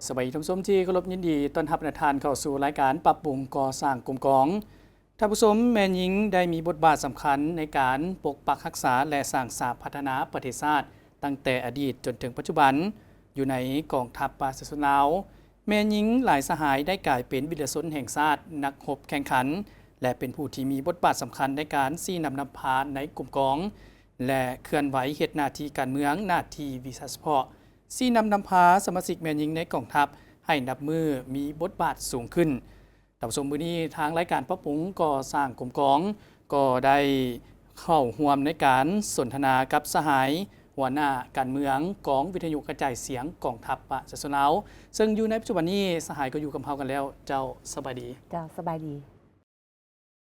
ສະບາຍດີທ່ານຜູ້ຊົມທີ່ເຄົາລົບ, ຍິນດີຕ້ອນຮັບທ່ານເຂົ້າສູ່ລາຍການປັບປຸງກໍ່ສ້າງກົມກອງ. ທ່ານຜູ້ຊົມ, ແມ່ຍິງໄດ້ມີບົດບາດສຳຄັນໃນການປົກປັກຮັກສາ ແລະ ສ້າງສາພັດທະນາປະເທດຊາດ ຕັ້ງແຕ່ອະດີດຈົນເຖິງປັດຈຸບັນ. ຢູ່ໃນກອງທັບປະຊາຊົນລາວ, ແມ່ຍິງຫຼາຍສະຫາຍໄດ້ກາຍເປັນວິລະຊົນແຫ່ງຊາດ, ນັກຮົບແຂ່ງຂັນ ແລະ ເປັນຜູ້ທີ່ມີບົດບາດສຳຄັນໃນການຊີ້ນຳນຳພາໃນກົມກອງ ແລະ ເຄື່ອນໄຫວເຮັດໜ້າທີ່ການເມືອງ, ໜ້າທີ່ວິຊາສະເພາະ, ຊີ້ນຳນຳພາສະມາຊິກແມ່ຍິງໃນກອງທັບໃຫ້ນັບມື້ມີບົດບາດສູງຂຶ້ນ. ທ່ານຜູ້ຊົມ, ມື້ນີ້ທາງລາຍການປັບປຸງກໍ່ສ້າງກົມກອງ ກໍໄດ້ເຂົ້າຮ່ວມໃນການສົນທະນາກັບສະຫາຍຫົວໜ້າການເມືອງກອງວິທະຍຸກະຈາຍສຽງກອງທັບປະຊາຊົນລາວ ເຊິ່ງຢູ່ໃນປັດຈຸບັນນີ້ສະຫາຍກໍຢູ່ກັບເຮົາກັນແລ້ວ. ເຈົ້າ, ສະບາຍດີ. ເຈົ້າ, ສະບາຍດີ.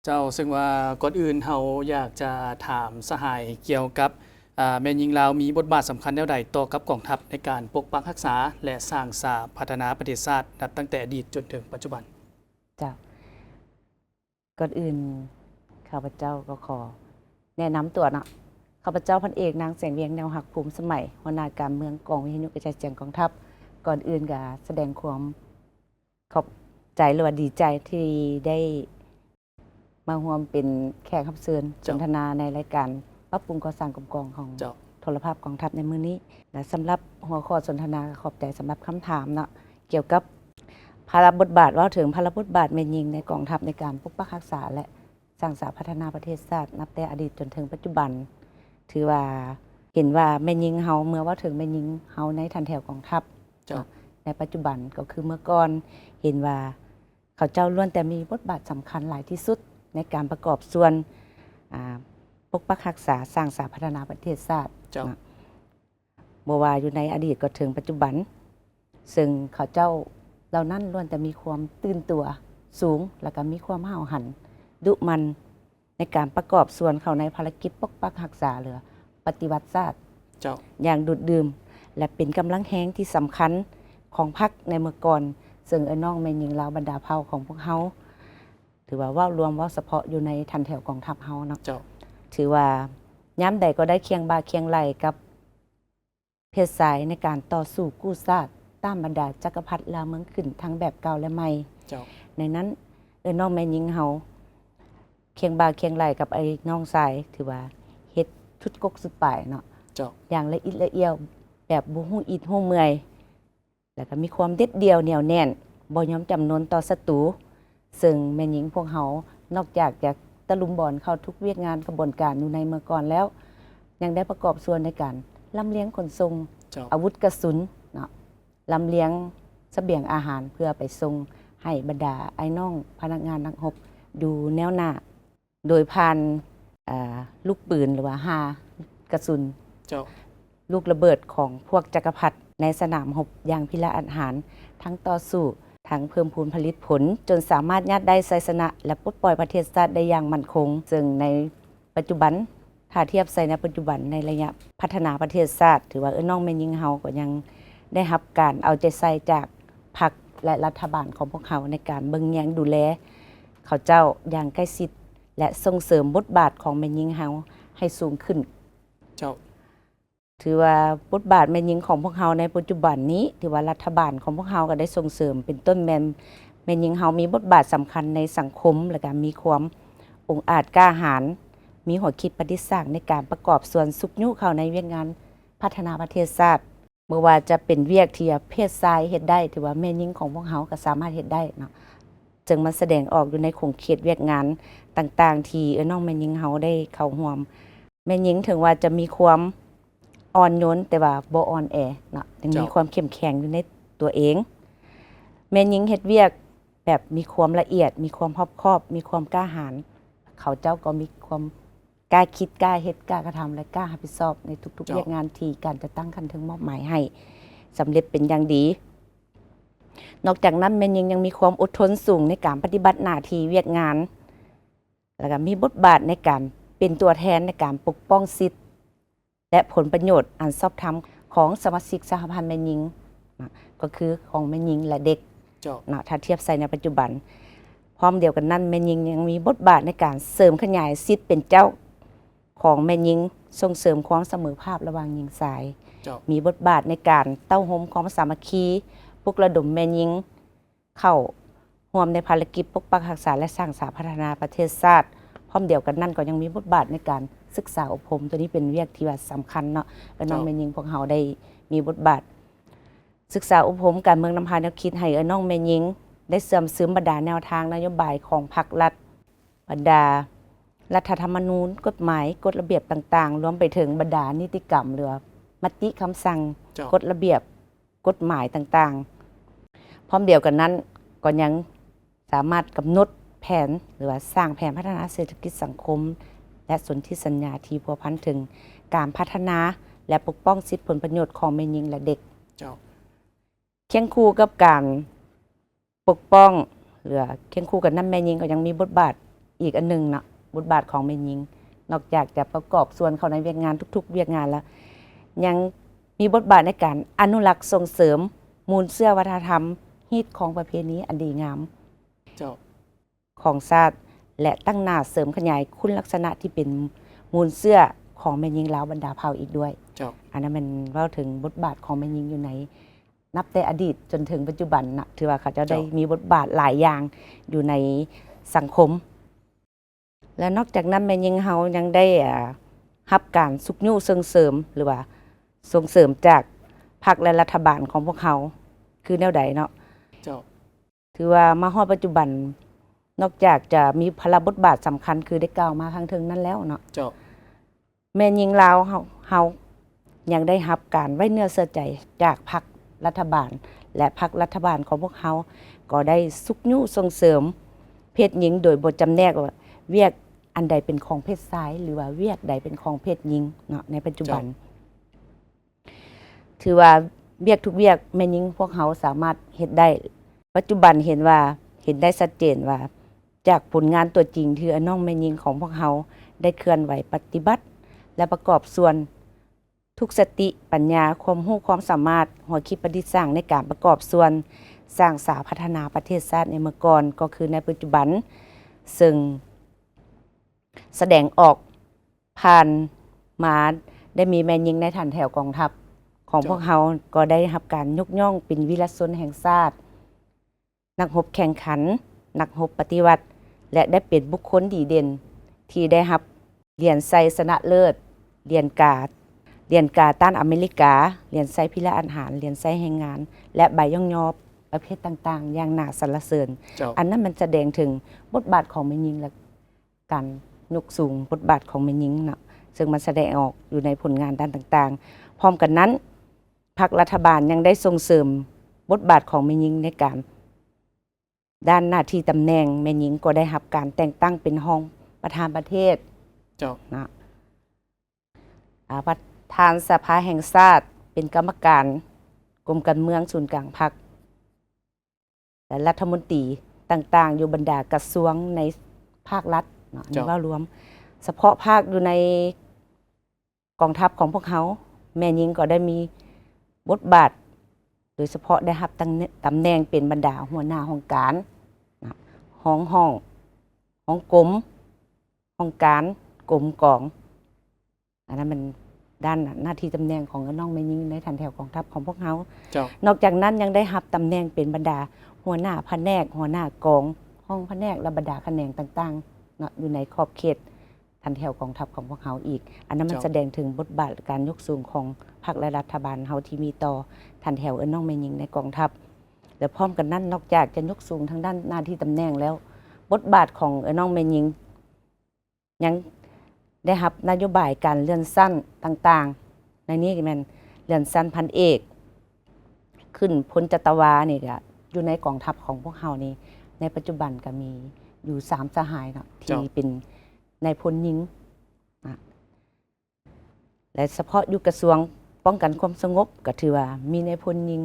ເຈົ້າ, ເຊິ່ງວ່າກ່ອນອື່ນເຮົາຢາກຈະຖາມສະຫາຍກ່ຽວກັບ ອາ ແມ່ຍິງລາວມີບົດບາດສຳຄັນແນວໃດຕໍ່ກັບກອງທັບໃນການປົກປັກຮັກສາ ແລະ ສ້າງສາພັດທະນາປະເທດຊາດ ນັບຕັ້ງແຕ່ອະດີດຈົນເຖິງປັດຈຸບັນ? ເຈົ້າ, ກ່ອນອື່ນຂ້າພະເຈົ້າກໍຂໍແນະນຳຕົວເນາະ. ຂ້າພະເຈົ້າ ພັນເອກ ນາງ ແສງວຽງ ແນວຮັກ ພູມສະໄໝ, ຫົວໜ້າການເມືອງກອງວິທະຍຸກະຈາຍສຽງກອງທັບ. ກ່ອນອື່ນກໍສະແດງຄວາມຂອບໃຈ ຫຼືວ່າດີໃຈທີ່ໄດ້ມາຮ່ວມເປັນແຂກຮັບເຊີນ ເຈົ້າ ສົນທະນາໃນລາຍການປັບປຸງກໍ່ສ້າງກົມກອງຂອງ ເຈົ້າ ໂທລະພາບກອງທັບໃນມື້ນີ້. ແລະ ສຳລັບຫົວຂໍ້ສົນທະນາ ກໍຂອບໃຈສຳລັບຄຳຖາມເນາະ ກ່ຽວກັບພາລະບົດບາດ, ເວົ້າເຖິງພາລະບົດບາດແມ່ຍິງໃນກອງທັບໃນການປົກປັກຮັກສາ ແລະ ສ້າງສາພັດທະນາປະເທດຊາດ ນັບແຕ່ອະດີດຈົນເຖິງປັດຈຸບັນ. ຖືວ່າເຫັນວ່າແມ່ຍິງເຮົາ, ເມື່ອເວົ້າເຖິງແມ່ຍິງເຮົາໃນຖັນແຖວກອງທັບ ເຈົ້າ ໃນປັດຈຸບັນ ກໍຄືເມື່ອກ່ອນເຫັນວ່າເຂົາເຈົ້າລ້ວນແຕ່ມີບົດບາດສຳຄັນຫຼາຍທີ່ສຸດໃນການປະກອບສ່ວນ ອາ ປົກປັກຮັກສາ, ສ້າງສາພັດທະນາປະເທດຊາດ ເຈົ້າ ເນາະ. ບໍ່ວ່າຢູ່ໃນອະດີດກໍເຖິງປັດຈຸບັນ, ເຊິ່ງເຂົາເຈົ້າເຫຼົ່ານັ້ນລ້ວນແຕ່ມີຄວາມຕື່ນຕົວສູງ ແລະ ກໍມີຄວາມຫ້າວຫັນດຸໝັ່ນໃນການປະກອບສ່ວນເຂົ້າໃນພາລະກິດປົກປັກຮັກສາ ຫຼື ປະຕິວັດຊາດ ເຈົ້າ ຢ່າງດູດດື່ມ ແລະ ເປັນກຳລັງແຮງທີ່ສຳຄັນຂອງພັກໃນເມື່ອກ່ອນ. ເຊິ່ງເອື້ອຍນ້ອງແມ່ຍິງລາວບັນດາເຜົ່າຂອງພວກເຮົາ ຖືວ່າເວົ້າລວມ, ເວົ້າສະເພາະຢູ່ໃນຖັນແຖວກອງທັບເຮົາເນາະ ເຈົ້າ ຖືວ່າຍາມໃດກໍໄດ້ຄຽງບ່າຄຽງໄຫຼ່ກັບ ເພດຊາຍໃນການຕໍ່ສູ້ກູ້ຊາດຕ້ານບັນດາຈັກກະພັດລ່າເມືອງຂຶ້ນ ທັງແບບເກົ່າ ແລະ ໃໝ່. ເຈົ້າ. ໃນນັ້ນ ເອື້ອຍນ້ອງແມ່ຍິງເຮົາຄຽງບ່າຄຽງໄຫຼ່ກັບອ້າຍນ້ອງຊາຍ ຖືວ່າເຮັດສຸດກົກສຸດປາຍເນາະ. ເຈົ້າ. ຢ່າງລະອິດລະອ້ຽວ ແບບບໍ່ຮູ້ອິດຮູ້ເມື່ອຍ ແລ້ວກໍມີຄວາມເດັດດ່ຽວໜຽວແໜ້ນ ບໍ່ຍອມຈຳນົນຕໍ່ສັດຕູ. ເຊິ່ງແມ່ຍິງພວກເຮົາ ນອກຈາກຈະຕະລຸມບອນເຂົ້າທຸກວຽກງານຂະບວນການຢູ່ໃນເມື່ອກ່ອນແລ້ວ, ຍັງໄດ້ປະກອບສ່ວນໃນການລຳລຽງຂົນສົ່ງ ເຈົ້າ ອາວຸດກະສຸນເນາະ, ລຳລຽງສະບຽງອາຫານ ເພື່ອໄປສົ່ງໃຫ້ບັນດາອ້າຍນ້ອງພະນັກງານນັກຮົບຢູ່ແນວໜ້າ ໂດຍຜ່ານ ເອີ ລູກປືນ ຫຼືວ່າຮ່າກະສຸນ ເຈົ້າ ລູກລະເບີດຂອງພວກຈັກກະພັດໃນສະໜາມຮົບຢ່າງພິລະອາດຫານ, ທັງຕໍ່ສູ້ ທັງເພີ່ມພູນຜະລິດຜົນ ຈົນສາມາດຍາດໄດ້ໄຊຊະນະ ແລະ ປົດປ່ອຍປະເທດຊາດໄດ້ຢ່າງໝັ້ນຄົງ. ເຊິ່ງໃນປັດຈຸບັນ, ຖ້າທຽບໃສ່ໃນປັດຈຸບັນ ໃນໄລຍະພັດທະນາປະເທດຊາດ, ຖືວ່າເອື້ອຍນ້ອງແມ່ຍິງເຮົາກໍຍັງໄດ້ຮັບການເອົາໃຈໃສ່ຈາກພັກ ແລະ ລັດຖະບານຂອງພວກເຮົາ ໃນການເບິ່ງແຍງດູແລເຂົາເຈົ້າຢ່າງໃກ້ຊິດ ແລະ ສົ່ງເສີມບົດບາດຂອງແມ່ຍິງເຮົາໃຫ້ສູງຂຶ້ນ. ເຈົ້າ. ຖືວ່າບົດບາດແມ່ຍິງຂອງພວກເຮົາໃນປັດຈຸບັນນີ້ ຖືວ່າລັດຖະບານຂອງພວກເຮົາກໍໄດ້ສົ່ງເສີມ, ເປັນຕົ້ນແມ່ນແມ່ຍິງເຮົາມີບົດບາດສຳຄັນໃນສັງຄົມ ແລະ ກະມີຄວາມອົງອາດກ້າຫານ, ມີຫົວຄິດປະດິດສ້າງໃນການປະກອບສ່ວນຊຸກຍູ້ເຂົ້າໃນວຽກງານພັດທະນາປະເທດຊາດ. ບໍ່ວ່າຈະເປັນວຽກທີ່ເພດຊາຍເຮັດໄດ້ ຖືວ່າແມ່ຍິງຂອງພວກເຮົາກໍສາມາດເຮັດໄດ້ເນາະ, ເຊິ່ງມັນສະແດງອອກຢູ່ໃນຂົງເຂດວຽກງານຕ່າງໆ ທີ່ເອື້ອຍນ້ອງແມ່ຍິງເຮົາໄດ້ເຂົ້າຮ່ວມ. ແມ່ຍິງເຖິງວ່າຈະມີຄວາມອ່ອນໂຍນ ແຕ່ວ່າບໍ່ອ່ອນແອເນາະ, ຍັງມີ ເຈົ້າ ຄວາມເຂັ້ມແຂງຢູ່ໃນຕົວເອງ. ແມ່ຍິງເຮັດວຽກແບບມີຄວາມລະອຽດ, ມີຄວາມຮອບຄອບ, ມີຄວາມກ້າຫານ. ເຂົາເຈົ້າກໍມີຄວາມ ກ້າຄິດ, ກ້າເຮັດ, ກ້າກະທຳ ແລະ ກ້າຮັບຜິດຊອບໃນທຸກໆ ເຈົ້າ ວຽກງານທີ່ການຈັດຕັ້ງຂັ້ນເທິງມອບໝາຍໃຫ້ສຳເລັດເປັນຢ່າງດີ. ນອກຈາກນັ້ນ ແມ່ຍິງຍັງມີຄວາມອົດທົນສູງໃນການປະຕິບັດໜ້າທີ່ວຽກງານ ແລ້ວກໍມີບົດບາດໃນການເປັນຕົວແທນໃນການປົກປ້ອງສິດ ແລະ ຜົນປະໂຫຍດອັນຊອບທຳຂອງສະມາຊິກສະຫະພັນແມ່ຍິງ ນະ ກໍຄືຂອງແມ່ຍິງ ແລະ ເດັກ ເຈົ້າ ນະ ຖ້າທຽບໃສ່ໃນປັດຈຸບັນ. ພ້ອມດຽວກັນນັ້ນ ແມ່ຍິງຍັງມີບົດບາດໃນການເສີມຂະຫຍາຍສິດເປັນເຈົ້າຂອງແມ່ຍິງ, ສົ່ງເສີມຄວາມສະເໝີພາບລະຫວ່າງຍິງຊາຍ, ເຈົ້າ ມີບົດບາດໃນການເຕົ້າໂຮມຄວາມສາມັກຄີ, ປຸກລະດົມແມ່ຍິງເຂົ້າຮ່ວມໃນພາລະກິດປົກປັກຮັກສາ ແລະ ສ້າງສາພັດທະນາປະເທດຊາດ. ພ້ອມດຽວກັນນັ້ນກໍຍັງມີບົດບາດໃນການສຶກສາອົບຮົມ, ໂຕນີ້ເປັນວຽກທີ່ວ່າສຳຄັນເນາະ. ເອີ ນ້ອງ ເຈົ້າ ແມ່ຍິງພວກເຮົາໄດ້ມີບົດບາດ ສຶກສາອົບຮົມການເມືອງນຳພາແນວຄິດໃຫ້ເອື້ອຍນ້ອງແມ່ຍິງ ໄດ້ເຊື່ອມຊຶມບັນດາແນວທາງນະໂຍບາຍຂອງພັກລັດ, ບັນດາລັດຖະທຳມະນູນ, ກົດໝາຍ, ກົດລະບຽບຕ່າງໆ, ລວມໄປເຖິງບັນດານິຕິກຳ ຫຼືວ່າມະຕິຄຳສັ່ງ, ເຈົ້າ ກົດລະບຽບ, ກົດໝາຍຕ່າງໆ. ພ້ອມດຽວກັນນັ້ນກໍຍັງ ສາມາດກຳນົດແຜນ ຫຼືວ່າສ້າງແຜນພັດທະນາເສດຖະກິດສັງຄົມ ແລະ ສົນທິສັນຍາທີ່ພົວພັນເຖິງການພັດທະນາ ແລະ ປົກປ້ອງສິດຜົນປະໂຫຍດຂອງແມ່ຍິງ ແລະ ເດັກ. ເຈົ້າ. ຄຽງຄູ່ກັບການປົກປ້ອງ ຫຼືວ່າຄຽງຄູ່ກັນນຳແມ່ຍິງ ກໍຍັງມີບົດບາດອີກອັນໜຶ່ງເນາະ, ບົດບາດຂອງແມ່ຍິງ ນອກຈາກຈະປະກອບສ່ວນເຂົ້າໃນວຽກງານທຸກໆວຽກງານແລ້ວ ຍັງມີບົດບາດໃນການອະນຸລັກສົ່ງເສີມມູນເຊື້ອວັດທະນະທຳ, ຮີດຄອງປະເພນີອັນດີງາມ ເຈົ້າ ຂອງຊາດ ແລະ ຕັ້ງໜ້າເສີມຂະຫຍາຍຄຸນລັກສະນະທີ່ເປັນມູນເຊື້ອຂອງແມ່ຍິງລາວບັນດາເຜົ່າອີກດ້ວຍ. ເຈົ້າ. ອັນນັ້ນແມ່ນເວົ້າເຖິງບົດບາດຂອງແມ່ຍິງຢູ່ໃນ ນັບແຕ່ອະດີດຈົນເຖິງປັດຈຸບັນນະ, ຖືວ່າເຂົາເຈົ້າໄດ້ ເຈົ້າ ມີບົດບາດຫຼາຍຢ່າງຢູ່ໃນສັງຄົມ. ແລະ ນອກຈາກນັ້ນ ແມ່ຍິງເຮົາຍັງໄດ້ ອາ ຮັບການຊຸກຍູ້ສົ່ງເສີມ ຫຼືວ່າສົ່ງເສີມຈາກພັກ ແລະ ລັດຖະບານຂອງພວກເຮົາ ຄືແນວໃດເນາະ? ເຈົ້າ. ຖືວ່າມາຮອດປັດຈຸບັນ ນອກຈາກຈະມີພາລະບົດບາດສຳຄັນ ຄືໄດ້ກ່າວມາຂ້າງເທິງນັ້ນແລ້ວເນາະ, ເຈົ້າ ແມ່ຍິງລາວເຮົາ ເຮົາຍັງໄດ້ຮັບການໄວ້ເນື້ອເຊື່ອໃຈຈາກພັກລັດຖະບານ ແລະ ພັກລັດຖະບານຂອງພວກເຮົາກໍໄດ້ຊຸກຍູ້ສົ່ງເສີມເພດຍິງ ໂດຍບໍ່ຈຳແນກວ່າວຽກອັນໃດເປັນຂອງເພດຊາຍ ຫຼືວ່າວຽກໃດເປັນຂອງເພດຍິງເນາະ ໃນປັດຈຸບັນ. ເຈົ້າ. ຖືວ່າວຽກທຸກວຽກແມ່ຍິງພວກເຮົາສາມາດເຮັດໄດ້. ປັດຈຸບັນເຫັນວ່າ ເຫັນໄດ້ຊັດເຈນວ່າ ຈາກຜົນງານຕົວຈິງທີ່ອ້າຍນ້ອງແມ່ຍິງຂອງພວກເຮົາໄດ້ເຄື່ອນໄຫວປະຕິບັດ ແລະ ປະກອບສ່ວນທຸກສະຕິປັນຍາ, ຄວາມຮູ້ຄວາມສາມາດ, ຫົວຄິດປະດິດສ້າງໃນການປະກອບສ່ວນສ້າງສາພັດທະນາປະເທດຊາດໃນເມື່ອກ່ອນ ກໍຄືໃນປັດຈຸບັນ, ເຊິ່ງ ສະແດງອອກຜ່ານມາໄດ້ມີແມ່ຍິງໃນຖັນແຖວກອງທັບຂອງ ເຈົ້າ ພວກເຮົາ ກໍໄດ້ຮັບການຍົກຍ້ອງເປັນວີລະຊົນແຫ່ງຊາດ, ນັກຮົບແຂ່ງຂັນ, ນັກຮົບປະຕິວັດ ແລະ ໄດ້ເປັນບຸກຄົນດີເດັ່ນທີ່ໄດ້ຮັບຫຼຽນໄຊຊະນະເລີດ, ຫຼຽນກາ, ຫຼຽນກາຕ້ານອາເມລິກາ, ຫຼຽນໄຊພິລະອາຫານ, ຫຼຽນໄຊແຮງງານ ແລະ ໃບຍ້ອງຍໍປະເພດຕ່າງໆ ຢ່າງໜ້າສັນລະເສີນ. ເຈົ້າ. ອັນນັ້ນມັນສະແດງເຖິງບົດບາດຂອງແມ່ຍິງ ແລະ ການຍົກສູງບົດບາດຂອງແມ່ຍິງເນາະ, ເຊິ່ງມັນສະແດງອອກຢູ່ໃນຜົນງານດ້ານຕ່າງໆ. ພ້ອມກັນນັ້ນ, ພັກລັດຖະບານຍັງໄດ້ສົ່ງເສີມບົດບາດຂອງແມ່ຍິງໃນການ ດ້ານໜ້າທີ່ຕຳແໜ່ງ, ແມ່ຍິງກໍໄດ້ຮັບການແຕ່ງຕັ້ງເປັນຮອງປະທານປະເທດ ເຈົ້າ ເນາະ, ອາ ປະທານສະພາແຫ່ງຊາດ, ເປັນກຳມະການກົມການເມືອງສູນກາງພັກ ແລະ ລັດຖະມົນຕີຕ່າງໆ ຢູ່ບັນດາກະຊວງໃນພາກລັດເນາະ, ອັນນີ້ ເຈົ້າ ເວົ້າລວມ. ສະເພາະພາກຢູ່ໃນກອງທັບຂອງພວກເຮົາ, ແມ່ຍິງກໍໄດ້ມີບົດບາດ, ໂດຍສະເພາະໄດ້ຮັບຕຳແໜ່ງ ຕຳແໜ່ງເປັນບັນດາຫົວໜ້າຫ້ອງການ, ຮອງຫ້ອງ, ຮອງກົມ, ຫ້ອງການ, ກົມກອງ. ອັນນັ້ນແມ່ນດ້ານໜ້າທີ່ຕຳແໜ່ງຂອງນ້ອງແມ່ຍິງໃນຖັນແຖວກອງທັບຂອງພວກເຮົາ. ເຈົ້າ. ນອກຈາກນັ້ນຍັງໄດ້ຮັບຕຳແໜ່ງເປັນບັນດາຫົວໜ້າພະແນກ, ຫົວໜ້າກອງ, ຮອງພະແນກ ແລະ ບັນດາຂະແໜງຕ່າງໆເນາະ, ຢູ່ໃນຂອບເຂດຖັນແຖວກອງທັບຂອງພວກເຮົາອີກ. ອັນນັ້ນມັນ ເຈົ້າ ສະແດງເຖິງບົດບາດການຍົກສູງຂອງພັກ ແລະ ລັດຖະບານເຮົາທີ່ມີຕໍ່ຖັນແຖວເອື້ອຍນ້ອງແມ່ຍິງໃນກອງທັບ. ແລະ ພ້ອມກັນນັ້ນ, ນອກຈາກຈະຍົກສູງທາງດ້ານໜ້າທີ່ຕຳແໜ່ງແລ້ວ, ບົດບາດຂອງເອື້ອຍນ້ອງແມ່ຍິງ ຍັງໄດ້ຮັບນະໂຍບາຍການເລື່ອນຊັ້ນຕ່າງໆ, ໃນນີ້ແມ່ນເລື່ອນຊັ້ນພັນເອກ, ຂຶ້ນພົນຈັດຕະວານີ້ກະຢູ່ໃນກອງທັບຂອງພວກເຮົານີ້ ໃນປັດຈຸບັນກະມີຢູ່ສາມສະຫາຍເນາະ ທີ່ ເຈົ້າ ເປັນນາຍພົນຍິງນະ. ແລະ ສະເພາະຢູ່ກະຊວງປ້ອງກັນຄວາມສະຫງົບ ກໍຖືວ່າມີນາຍພົນຍິງ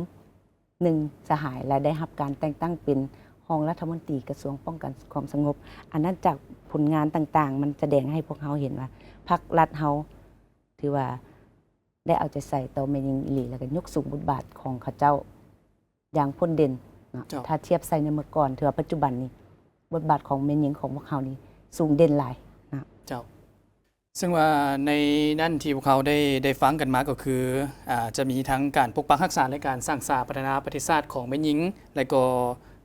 ໜຶ່ງສະຫາຍ ແລະ ໄດ້ຮັບການແຕ່ງຕັ້ງເປັນຮອງລັດຖະມົນຕີກະຊວງປ້ອງກັນຄວາມສະຫງົບ. ອັນນັ້ນຈາກຜົນງານຕ່າງໆ ມັນສະແດງໃຫ້ພວກເຮົາເຫັນວ່າ ພັກລັດເຮົາຖືວ່າໄດ້ເອົາໃຈໃສ່ຕໍ່ແມ່ຍິງອີ່ຫຼີ ແລ້ວກໍຍົກສູງບົດບາດຂອງເຂົາເຈົ້າຢ່າງພົ້ນເດັ່ນເນາະ. ເຈົ້າ. ຖ້າທຽບໃສ່ໃນເມື່ອກ່ອນ ຖືວ່າປັດຈຸບັນນີ້ ບົດບາດຂອງແມ່ຍິງຂອງພວກເຮົານີ້ສູງເດັ່ນຫຼາຍເນາະ. ເຈົ້າ. ເຊິ່ງວ່າໃນນັ້ນທີ່ພວກເຮົາໄດ້ ໄດ້ຟັງກັນມາກໍຄື ອາ ຈະມີທັງການປົກປັກຮັກສາ ແລະ ການສ້າງສາພັດທະນາປະເທດຊາດຂອງແມ່ຍິງ ແລະ ກໍ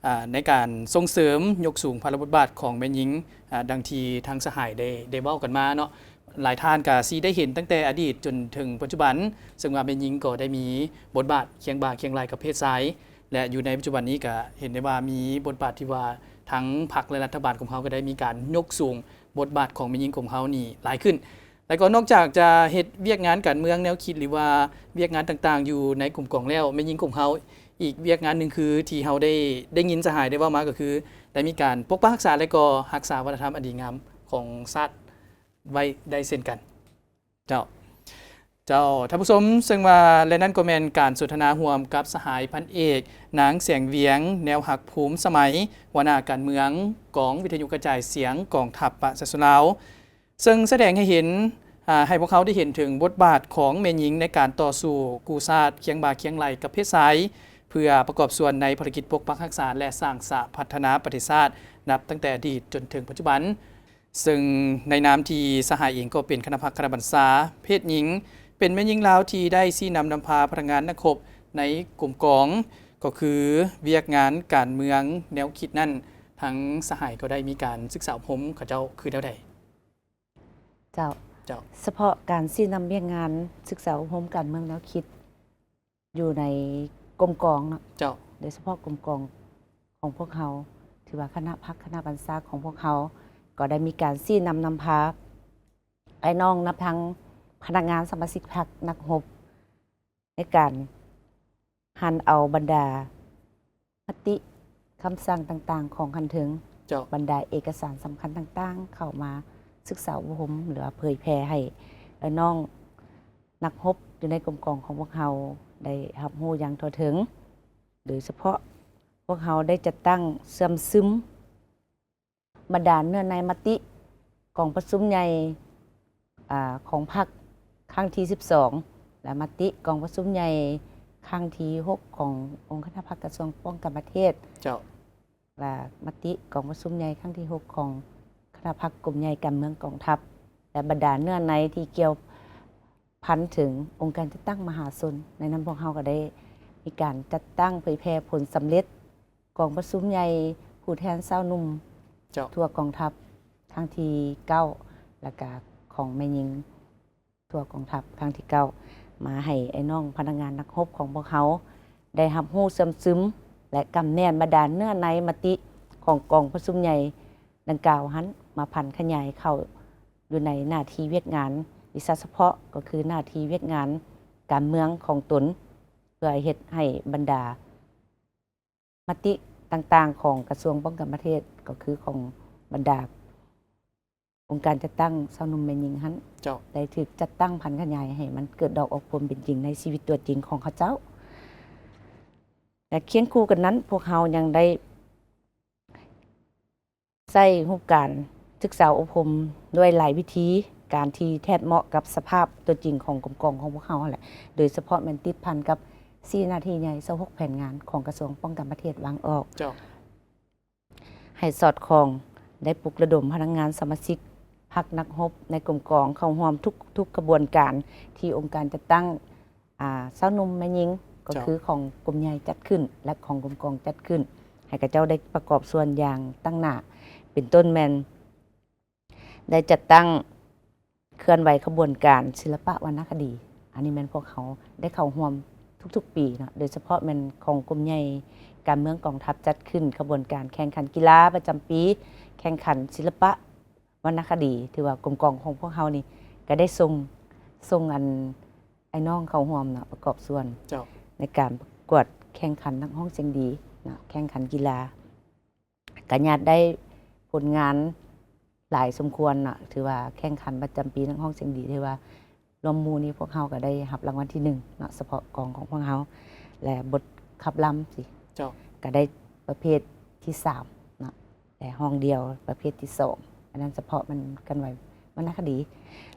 ອາ ໃນການສົ່ງເສີມຍົກສູງພາລະບົດບາດຂອງແມ່ຍິງ ອາ ດັ່ງທີ່ທາງສະຫາຍໄດ້ ໄດ້ເວົ້າກັນມາເນາະ. ຫຼາຍທ່ານກະຊິໄດ້ເຫັນຕັ້ງແຕ່ອະດີດຈົນເຖິງປັດຈຸບັນ ເຊິ່ງວ່າແມ່ຍິງກໍໄດ້ມີບົດບາດຄຽງບ່າຄຽງໄຫຼ່ກັບເພດຊາຍ ແລະ ຢູ່ໃນປັດຈຸບັນນີ້ກະເຫັນໄດ້ວ່າມີບົດບາດທີ່ວ່າທາງພັກ ແລະ ລັດຖະບານຂອງເຮົາກໍໄດ້ມີການຍົກສູງ ບົດບາດຂອງແມ່ຍິງຂອງເຮົານີ້ຫຼາຍຂຶ້ນ. ແລ້ວກໍນອກຈາກຈະເຮັດວຽກງານການເມືອງແນວຄິດ ຫຼືວ່າວຽກງານຕ່າງໆຢູ່ໃນກົມກອງແລ້ວ, ແມ່ຍິງຂອງເຮົາອີກວຽກງານໜຶ່ງຄືທີ່ເຮົາໄດ້ ໄດ້ຍິນສະຫາຍໄດ້ເວົ້າມາກໍຄື ໄດ້ມີການປົກປັກຮັກສາ ແລະກໍຮັກສາວັດທະນະທຳອັນດີງາມຂອງຊາດໄວ້ໄດ້ເຊັ່ນກັນ. ເຈົ້າ ເຈົ້າ ທ່ານຜູ້ຊົມ, ເຊິ່ງວ່າ ແລະ ນັ້ນກໍແມ່ນການສົນທະນາຮ່ວມກັບສະຫາຍພັນເອກ ນາງ ແສງວຽງ ແນວຮັກ ພູມສະໄໝ, ຫົວໜ້າການເມືອງ ກອງວິທະຍຸກະຈາຍສຽງກອງທັບປະຊາຊົນລາວ, ເຊິ່ງສະແດງໃຫ້ເຫັນ ອາ ໃຫ້ພວກເຮົາໄດ້ເຫັນເຖິງບົດບາດຂອງແມ່ຍິງໃນການຕໍ່ສູ້ກູ້ຊາດຄຽງບ່າຄຽງໄຫຼ່ກັບເພດຊາຍ ເພື່ອປະກອບສ່ວນໃນພາລະກິດປົກປັກຮັກສາ ແລະ ສ້າງສາພັດທະນາປະເທດຊາດ ນັບຕັ້ງແຕ່ອະດີດຈົນເຖິງປັດຈຸບັນ. ເຊິ່ງໃນນາມທີ່ສະຫາຍເອງກໍເປັນຄະນະພັກຄະນະບັນຊາເພດຍິງ, ເປັນແມ່ຍິງລາວທີ່ໄດ້ຊີ້ນຳນຳພາພະນັກງານນັກຮົບໃນກົມກອງ ກໍຄືວຽກງານການເມືອງແນວຄິດນັ້ນ, ທາງສະຫາຍກໍໄດ້ມີການສຶກສາອົບຮົມເຂົາເຈົ້າຄືແນວໃດ? ເຈົ້າ ເຈົ້າ ສະເພາະການຊີ້ນຳວຽກງານສຶກສາອົບຮົມການເມືອງແນວຄິດ ຢູ່ໃນກົມກອງເນາະ ເຈົ້າ ໂດຍສະເພາະກົມກອງຂອງພວກເຮົາ ຖືວ່າຄະນະພັກຄະນະບັນຊາຂອງພວກເຮົາ ກໍໄດ້ມີການຊີ້ນຳນຳພາອ້າຍນ້ອງນັບທັງພະນັກງານສະມາຊິກພັກນັກຮົບ ໃນການຫັນເອົາບັນດາມະຕິ ຄຳສັ່ງຕ່າງໆຂອງຂັ້ນເທິງ ເຈົ້າ ບັນດາເອກະສານສຳຄັນຕ່າງໆ ເຂົ້າມາສຶກສາອົບຮົມ ຫຼືວ່າເຜີຍແຜ່ໃຫ້ອ້າຍນ້ອງ ນັກຮົບຢູ່ໃນກົມກອງຂອງພວກເຮົາໄດ້ຮັບຮູ້ຢ່າງທົ່ວເຖິງ, ໂດຍສະເພາະພວກເຮົາໄດ້ຈັດຕັ້ງເຊື່ອມຊຶມບັນດາເນື້ອໃນມະຕິກອງປະຊຸມໃຫຍ່ ອາ ຂອງພັກຄັ້ງທີສິບສອງ ແລະ ມະຕິກອງປະຊຸມໃຫຍ່ຄັ້ງທີຫົກຂອງອົງຄະນະພັກກະຊວງປ້ອງກັນປະເທດ ເຈົ້າ ແລະ ມະຕິກອງປະຊຸມໃຫຍ່ຄັ້ງທີຫົກຂອງຄະນະພັກກົມໃຫຍ່ການເມືອງກອງທັບ ແລະ ບັນດາເນື້ອໃນທີ່ກ່ຽວພັນເຖິງອົງການຈັດຕັ້ງມະຫາຊົນ. ໃນນັ້ນພວກເຮົາກໍໄດ້ມີການຈັດຕັ້ງເຜີຍແຜ່ຜົນສຳເລັດກອງປະຊຸມໃຫຍ່ຜູ້ແທນຊາວໜຸ່ມ ເຈົ້າ ທົ່ວກອງທັບຄັ້ງທີເກົ້າ ແລະ ກະຂອງແມ່ຍິງ ທົ່ວກອງທັບຄັ້ງທີເກົ້າ ມາໃຫ້ອ້າຍນ້ອງພະນັກງານນັກຮົບຂອງພວກເຮົາໄດ້ຮັບຮູ້ເຊື່ອມຊຶມ ແລະ ກຳແໜ້ນບັນດາເນື້ອໃນມະຕິຂອງກອງປະຊຸມໃຫຍ່ດັ່ງກ່າວຫັ້ນ ມາຜັນຂະຫຍາຍເຂົ້າຢູ່ໃນໜ້າທີ່ວຽກງານວິຊາສະເພາະ ກໍຄືໜ້າທີ່ວຽກງານການເມືອງຂອງຕົນ ເພື່ອເຮັດໃຫ້ບັນດາ ມະຕິຕ່າງໆຂອງກະຊວງປ້ອງກັນປະເທດ ກໍຄືຂອງບັນດາອົງການຈັດຕັ້ງຊາວໜຸ່ມແມ່ຍິງຫັ້ນ ເຈົ້າ ໄດ້ຖືກຈັດຕັ້ງຜັນຂະຫຍາຍໃຫ້ມັນເກີດດອກອອກຜົນເປັນຈິງໃນຊີວິດຕົວຈິງຂອງເຂົາເຈົ້າ. ແລະ ຄຽງຄູ່ກັນນັ້ນ ພວກເຮົາຍັງໄດ້ ໃຊ້ຮູບການສຶກສາອົບຮົມດ້ວຍຫຼາຍວິທີການທີ່ແທດເໝາະກັບສະພາບຕົວຈິງຂອງກົມກອງຂອງພວກເຮົາຫັ້ນແຫຼະ, ໂດຍສະເພາະແມ່ນຕິດພັນກັບສີ່ໜ້າທີ່ໃຫຍ່ ຊາວຫົກແຜນງານຂອງກະຊວງປ້ອງກັນປະເທດວາງອອກ ເຈົ້າ ໃຫ້ສອດຄ່ອງ, ໄດ້ປຸກລະດົມພະນັກງານສະມາຊິກພັກນັກຮົບໃນກົມກອງເຂົ້າຮ່ວມທຸກ ທຸກຂະບວນການທີ່ອົງການຈັດຕັ້ງ ອາ ຊາວໜຸ່ມແມ່ຍິງ ກໍ ເຈົ້າ ຄືຂອງກົມໃຫຍ່ຈັດຂຶ້ນ ແລະ ຂອງກົມກອງຈັດຂຶ້ນ ໃຫ້ເຂົາເຈົ້າໄດ້ປະກອບສ່ວນຢ່າງຕັ້ງໜ້າ ເປັນຕົ້ນແມ່ນໄດ້ຈັດຕັ້ງເຄື່ອນໄຫວຂະບວນການສິລະປະວັນນະຄະດີ. ອັນນີ້ແມ່ນພວກເຮົາໄດ້ເຂົ້າຮ່ວມທຸກໆປີເນາະ, ໂດຍສະເພາະແມ່ນຂອງກົມໃຫຍ່ການເມືອງກອງທັບຈັດຂຶ້ນຂະບວນການແຂ່ງຂັນກິລາປະຈຳປີ, ແຂ່ງຂັນສິລະປະ ວັນນະຄະດີ ຖືວ່າກົມກອງຂອງພວກເຮົານີ້ກໍໄດ້ສົ່ງ ສົ່ງອັນ ອ້າຍນ້ອງເຂົ້າຮ່ວມເນາະ ປະກອບສ່ວນ ເຈົ້າ ໃນການປະກວດແຂ່ງຂັນນັກຮ້ອງສຽງດີເນາະ ແຂ່ງຂັນກິລາ ກະຍາດໄດ້ຜົນງານຫຼາຍສົມຄວນເນາະ ຖືວ່າແຂ່ງຂັນປະຈຳປີນັກຮ້ອງສຽງດີ ຖືວ່າລວມໝູ່ນີ້ພວກເຮົາກໍໄດ້ຮັບລາງວັນທີໜຶ່ງເນາະ ສະເພາະກອງຂອງພວກເຮົາ ແລະ ບົດຂັບລຳຊີ້ ເຈົ້າ ກໍໄດ້ປະເພດທີສາມເນາະ. ແລະ ຫ້ອງດຽວປະເພດທີສອງ ອັນນັ້ນສະເພາະມັນເຄື່ອນໄຫວວັນນະຄະດີ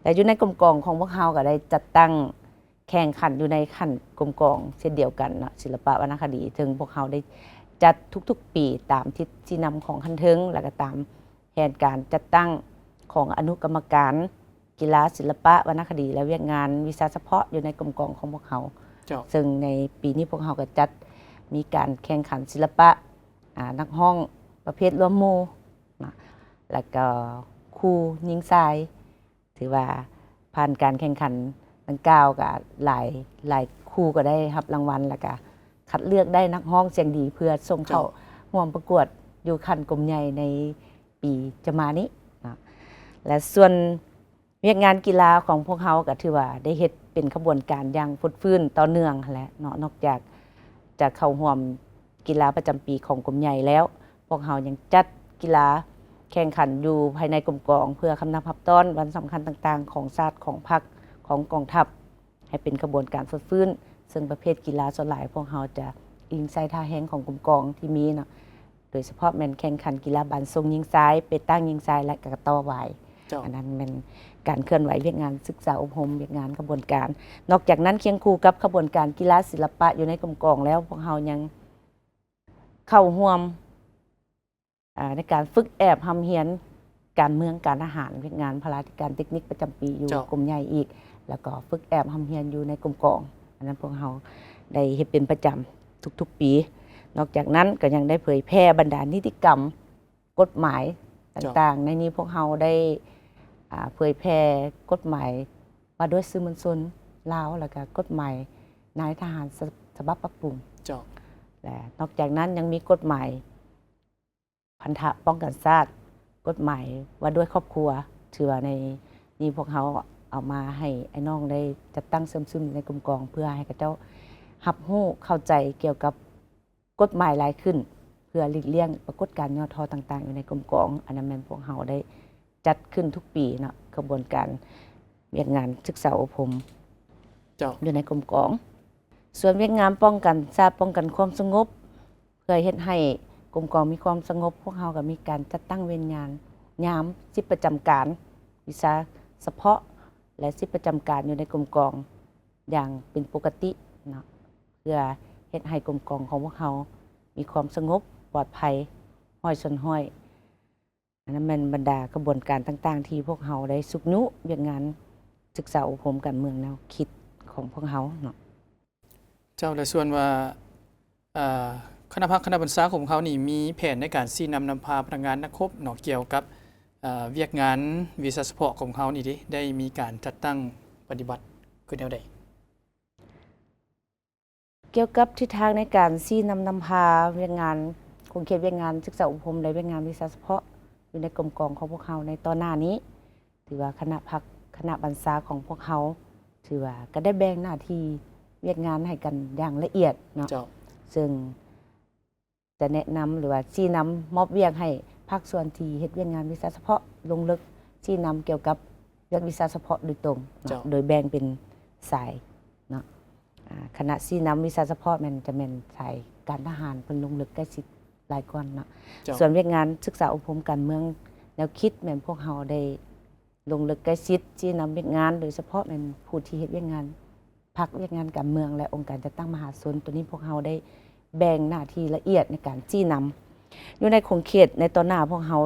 ແລະ ຢູ່ໃນກົມກອງຂອງພວກເຮົາກໍໄດ້ຈັດຕັ້ງແຂ່ງຂັນຢູ່ໃນຂັ້ນກົມກອງເຊັ່ນດຽວກັນເນາະ ສິລະປະວັນນະຄະດີ ເຊິ່ງພວກເຮົາໄດ້ຈັດທຸກໆປີຕາມທິດຊີ້ນຳຂອງຂັ້ນເທິງ ແລະ ກໍຕາມແຜນການຈັດຕັ້ງຂອງອະນຸກຳມະການ ກິລາ, ສິລະປະ, ວັນນະຄະດີ ແລະ ວຽກງານວິຊາສະເພາະຢູ່ໃນກົມກອງຂອງພວກເຮົາ. ເຈົ້າ. ເຊິ່ງໃນປີນີ້ພວກເຮົາກໍຈັດມີການແຂ່ງຂັນສິລະປະ ອາ ນັກຮ້ອງປະເພດລວມໝູ່ເນາະ ແລ້ວກໍຄູ່ຍິງຊາຍ ຖືວ່າຜ່ານການແຂ່ງຂັນດັ່ງກ່າວກໍຫຼາຍ, ຫຼາຍຄູ່ກໍໄດ້ຮັບລາງວັນ ແລ້ວກໍຄັດເລືອກໄດ້ນັກຮ້ອງສຽງດີ ເພື່ອສົ່ງເຂົ້າ ເຈົ້າ ຮ່ວມປະກວດຢູ່ຂັ້ນກົມໃຫຍ່ໃນປີຈະມານີ້ເນາະ. ແລະ ສ່ວນວຽກງານກິລາຂອງພວກເຮົາກໍຖືວ່າໄດ້ເຮັດເປັນຂະບວນການຢ່າງຟົດຟື້ນຕໍ່ເນື່ອງຫັ້ນແຫຼະເນາະ. ນອກຈາກຈະເຂົ້າຮ່ວມກິລາປະຈຳປີຂອງກົມໃຫຍ່ແລ້ວ, ພວກເຮົາຍັງຈັດກິລາແຂ່ງຂັນຢູ່ພາຍໃນກົມກອງ ເພື່ອຄຳນັບຮັບຕ້ອນວັນສຳຄັນຕ່າງໆຂອງຊາດ, ຂອງພັກ, ຂອງກອງທັບ ໃຫ້ເປັນຂະບວນການຟົດຟື້ນ, ເຊິ່ງປະເພດກິລາສ່ວນຫຼາຍພວກເຮົາຈະອີງໃສ່ທ່າແຮງຂອງກົມກອງທີ່ມີເນາະ, ໂດຍສະເພາະແມ່ນແຂ່ງຂັນກິລາບານຊົງຍິງຊາຍ, ເປຕັງຍິງຊາຍ ແລະ ກະຕໍ້ວາຍ. ເຈົ້າ. ອັນນັ້ນແມ່ນການເຄື່ອນໄຫວວຽກງານສຶກສາອົບຮົມ, ວຽກງານຂະບວນການ. ນອກຈາກນັ້ນ, ຄຽງຄູ່ກັບຂະບວນການກິລາສິລະປະຢູ່ໃນກົມກອງແລ້ວ, ພວກເຮົາຍັງເຂົ້າຮ່ວມ ອາ ໃນການຝຶກແອບຮ່ຳຮຽນການເມືອງການທະຫານ, ວຽກງານພະລາທິການເຕັກນິກປະຈຳປີຢູ່ ເຈົ້າ ກົມໃຫຍ່ອີກ, ແລ້ວກໍຝຶກແອບຮ່ຳຮຽນຢູ່ໃນກົມກອງ. ອັນນັ້ນພວກເຮົາໄດ້ເຮັດເປັນປະຈຳທຸກໆປີ. ນອກຈາກນັ້ນກໍຍັງໄດ້ເຜີຍແຜ່ບັນດານິຕິກຳ, ກົດໝາຍ ເຈົ້າ ຕ່າງໆ. ໃນນີ້ພວກເຮົາໄດ້ ອາ ເຜີຍແຜ່ກົດໝາຍວ່າດ້ວຍສື່ມວນຊົນລາວ ແລ້ວກໍກົດໝາຍນາຍທະຫານ ສະ ສະບັບປັບປຸງ. ເຈົ້າ. ແລະ ນອກຈາກນັ້ນຍັງມີກົດໝາຍ ພັນທະປ້ອງກັນຊາດ, ກົດໝາຍວ່າດ້ວຍຄອບຄົວ, ຖືວ່າໃນນີ້ພວກເຮົາເອົາມາໃຫ້ອ້າຍນ້ອງໄດ້ຈັດຕັ້ງເຊື່ອມຊຶມໃນກົມກອງ ເພື່ອໃຫ້ເຂົາເຈົ້າຮັບຮູ້ເຂົ້າໃຈກ່ຽວກັບກົດໝາຍຫຼາຍຂຶ້ນ, ເພື່ອຫຼີກລ່ຽງປາກົດການຫຍໍ້ທໍ້ຕ່າງໆຢູ່ໃນກົມກອງ. ອັນນັ້ນແມ່ນພວກເຮົາໄດ້ຈັດຂຶ້ນທຸກປີເນາະ, ຂະບວນການວຽກງານສຶກສາອົບຮົມ ເຈົ້າ ຢູ່ໃນກົມກອງ. ສ່ວນວຽກງານປ້ອງກັນຊາດ, ປ້ອງກັນຄວາມສະຫງົບ, ເພື່ອເຮັດໃຫ້ກົມກອງມີຄວາມສະຫງົບ, ພວກເຮົາກໍມີການຈັດຕັ້ງເວນຍາມ, ຍາມສິດປະຈຳການ, ວິຊາສະເພາະ ແລະ ສິດປະຈຳການຢູ່ໃນກົມກອງຢ່າງເປັນປົກກະຕິເນາະ, ເພື່ອເຮັດໃຫ້ກົມກອງຂອງພວກເຮົາມີຄວາມສະຫງົບ, ປອດໄພ ຮ້ອຍສ່ວນຮ້ອຍ. ອັນນັ້ນແມ່ນບັນດາຂະບວນການຕ່າງໆ ທີ່ພວກເຮົາໄດ້ຊຸກຍູ້ວຽກງານສຶກສາອົບຮົມການເມືອງແນວຄິດຂອງພວກເຮົາເນາະ. ເຈົ້າ, ແລະ ສ່ວນວ່າ ເອີ ຄະນະພັກຄະນະບັນຊາຂອງເຮົານີ້ ມີແຜນໃນການຊີ້ນຳນຳພາພະນັກງານນັກຮົບເນາະ ກ່ຽວກັບ ເອີ ວຽກງານວິຊາສະເພາະຂອງເຮົານີ້ເດ ໄດ້ມີການຈັດຕັ້ງປະຕິບັດຄືແນວໃດ? ກ່ຽວກັບທິດທາງໃນການຊີ້ນຳນຳພາວຽກງານ, ຂົງເຂດວຽກງານສຶກສາອົບຮົມ ແລະ ວຽກງານວິຊາສະເພາະຢູ່ໃນກົມກອງຂອງພວກເຮົາໃນຕໍ່ໜ້ານີ້, ຖືວ່າຄະນະພັກຄະນະບັນຊາຂອງພວກເຮົາ ຖືວ່າກໍໄດ້ແບ່ງໜ້າທີ່ວຽກງານໃຫ້ກັນຢ່າງລະອຽດເນາະ. ເຈົ້າ. ເຊິ່ງຈະແນະນຳ ຫຼືວ່າຊີ້ນຳມອບວຽກໃຫ້ພາກສ່ວນທີ່ເຮັດວຽກງານວິຊາສະເພາະລົງເລິກຊີ້ນຳກ່ຽວກັບວຽກວິຊາສະເພາະໂດຍຕົງເນາະ. ເຈົ້າ. ໂດຍແບ່ງເປັນສາຍເນາະ. ອາ ຄະນະຊີ້ນຳວິຊາສະເພາະແມ່ນ ຈະແມ່ນສາຍການທະຫານ ເພິ່ນລົງເລິກໃກ້ຊິດຫຼາຍກວ່າເນາະ. ເຈົ້າ. ສ່ວນວຽກງານສຶກສາອົບຮົມການເມືອງແນວຄິດ ແມ່ນພວກເຮົາໄດ້ລົງເລິກໃກ້ຊິດ ຊີ້ນຳວຽກງານ ໂດຍສະເພາະແມ່ນຜູ້ທີ່ເຮັດວຽກງານພັກ, ວຽກງານການເມືອງ ແລະ ອົງການຈັດຕັ້ງມະຫາຊົນ. ໂຕນີ້ພວກເຮົາໄດ້ແບ່ງໜ້າທີ່ລະອຽດໃນການຊີ້ນຳ. ຢູ່ໃນຂົງເຂດໃນຕໍ່ໜ້າ ພວກເຮົາ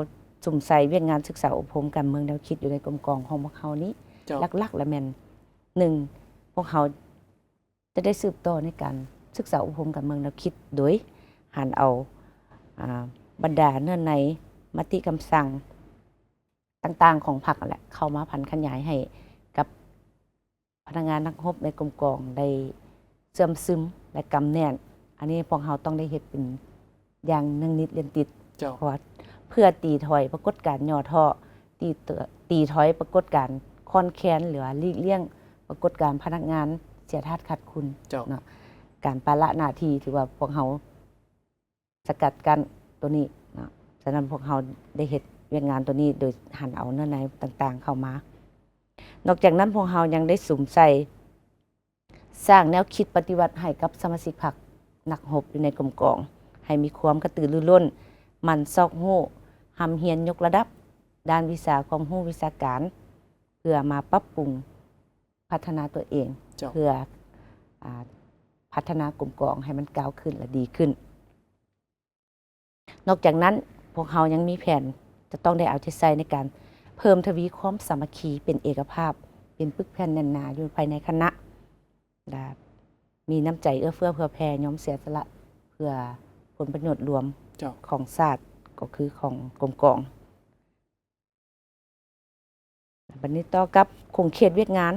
ສຸມໃສ່ວຽກງານສຶກສາອົບຮົມການເມືອງແນວຄິດຢູ່ໃນກົມກອງຂອງພວກເຮົານີ້. ເຈົ້າ. ຫຼັກໆ ລະແມ່ນ ໜຶ່ງ ພວກເຮົາ ຈະໄດ້ສືບຕໍ່ໃນການສຶກສາອົບຮົມການເມືອງແນວຄິດ ໂດຍຫັນເອົາ ອາ ບັນດາເນື້ອໃນມະຕິຄຳສັ່ງຕ່າງໆຂອງພັກຫັ້ນແຫຼະ ເຂົ້າມາຜັນຂະຫຍາຍໃຫ້ກັບພະນັກງານນັກຮົບໃນກົມກອງໄດ້ເຊື່ອມຊຶມ ແລະ ກຳແໜ້ນ. ອັນນີ້ພວກເຮົາຕ້ອງໄດ້ເຮັດເປັນ ຢ່າງເນື່ອງນິດລຽນຕິດ. ເຈົ້າ. ເພາະວ່າເພື່ອຕີຖອຍປາກົດການຫຍໍ້ທໍ້, ຕີ ຕີຖອຍປາກົດການຄອນແຄນ ຫຼືວ່າຫຼີກລ່ຽງປາກົດການພະນັກງານເສຍທາດຂາດຄຸນ. ເຈົ້າ. ເນາະ. ການປະລະໜ້າທີ່ ຖືວ່າພວກເຮົາສະກັດກັ້ນໂຕນີ້ເນາະ. ສະນັ້ນພວກເຮົາໄດ້ເຮັດວຽກງານໂຕນີ້ໂດຍຫັນເອົາເນື້ອໃນຕ່າງໆເຂົ້າມາ. ນອກຈາກນັ້ນພວກເຮົາຍັງໄດ້ສຸມໃສ່ ສ້າງແນວຄິດປະຕິວັດໃຫ້ກັບສະມາຊິກພັກນັກຮົບຢູ່ໃນກົມກອງ ໃຫ້ມີຄວາມກະຕືລືລົ້ນ, ໝັ່ນຊອກຮູ້, ຮ່ຳຮຽນຍົກລະດັບດ້ານວິຊາຄວາມຮູ້ວິຊາການ ເພື່ອມາປັບປຸງພັດທະນາຕົວເອງ. ເຈົ້າ. ເພື່ອ ອາ ພັດທະນາກົມກອງໃຫ້ມັນກ້າວຂຶ້ນ ແລະ ດີຂຶ້ນ. ນອກຈາກນັ້ນ, ພວກເຮົາຍັງມີແຜນຈະຕ້ອງໄດ້ເອົາໃຈໃສ່ໃນການ ເພີ່ມທະວີຄວາມສາມັກຄີ ເປັນເອກະພາບ ເປັນປຶກແຜ່ນແໜ້ນໜາຢູ່ພາຍໃນຄະນະ ແລະ ມີນ້ຳໃຈເອື້ອເຟື້ອເຜື່ອແຜ່ ຍອມເສຍສະຫຼະເພື່ອຜົນປະໂຫຍດລວມ ເຈົ້າ ຂອງຊາດ ກໍຄືຂອງກົມກອງ. ບັດນີ້ຕໍ່ກັບຂົງເຂດວຽກງານ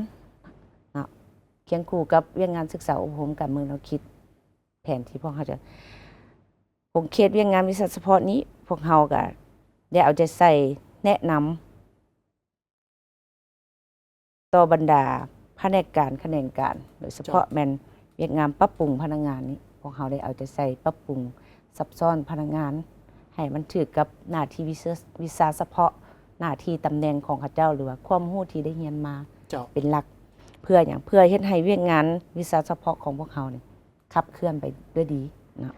ເນາະ ຄຽງຄູ່ກັບວຽກງານສຶກສາອົບຮົມການເມືອງແນວຄິດ ແຜນທີ່ພວກເຮົາຈະ ຂົງເຂດວຽກງານວິຊາສະເພາະນີ້ ພວກເຮົາກະໄດ້ເອົາໃຈໃສ່ແນະນຳ ຕໍ່ບັນດາພະແນກການຂະແໜງການ ໂດຍສະເພາະ ເຈົ້າ ແມ່ນວຽກງານປັບປຸງພະນັກງານນີ້ ພວກເຮົາໄດ້ເອົາໃຈໃສ່ປັບປຸງຊັບຊ້ອນພະນັກງານ ໃຫ້ມັນຖືກກັບໜ້າທີ່ວິຊາ ວິຊາສະເພາະ ໜ້າທີ່ຕຳແໜ່ງຂອງເຂົາເຈົ້າ ຫຼືວ່າຄວາມຮູ້ທີ່ໄດ້ຮຽນມາ ເຈົ້າ ເປັນຫຼັກ. ເພື່ອຫຍັງ? ເພື່ອເຮັດໃຫ້ວຽກງານວິຊາສະເພາະຂອງພວກເຮົານີ້ຂັບເຄື່ອນໄປດ້ວຍດີເນາະ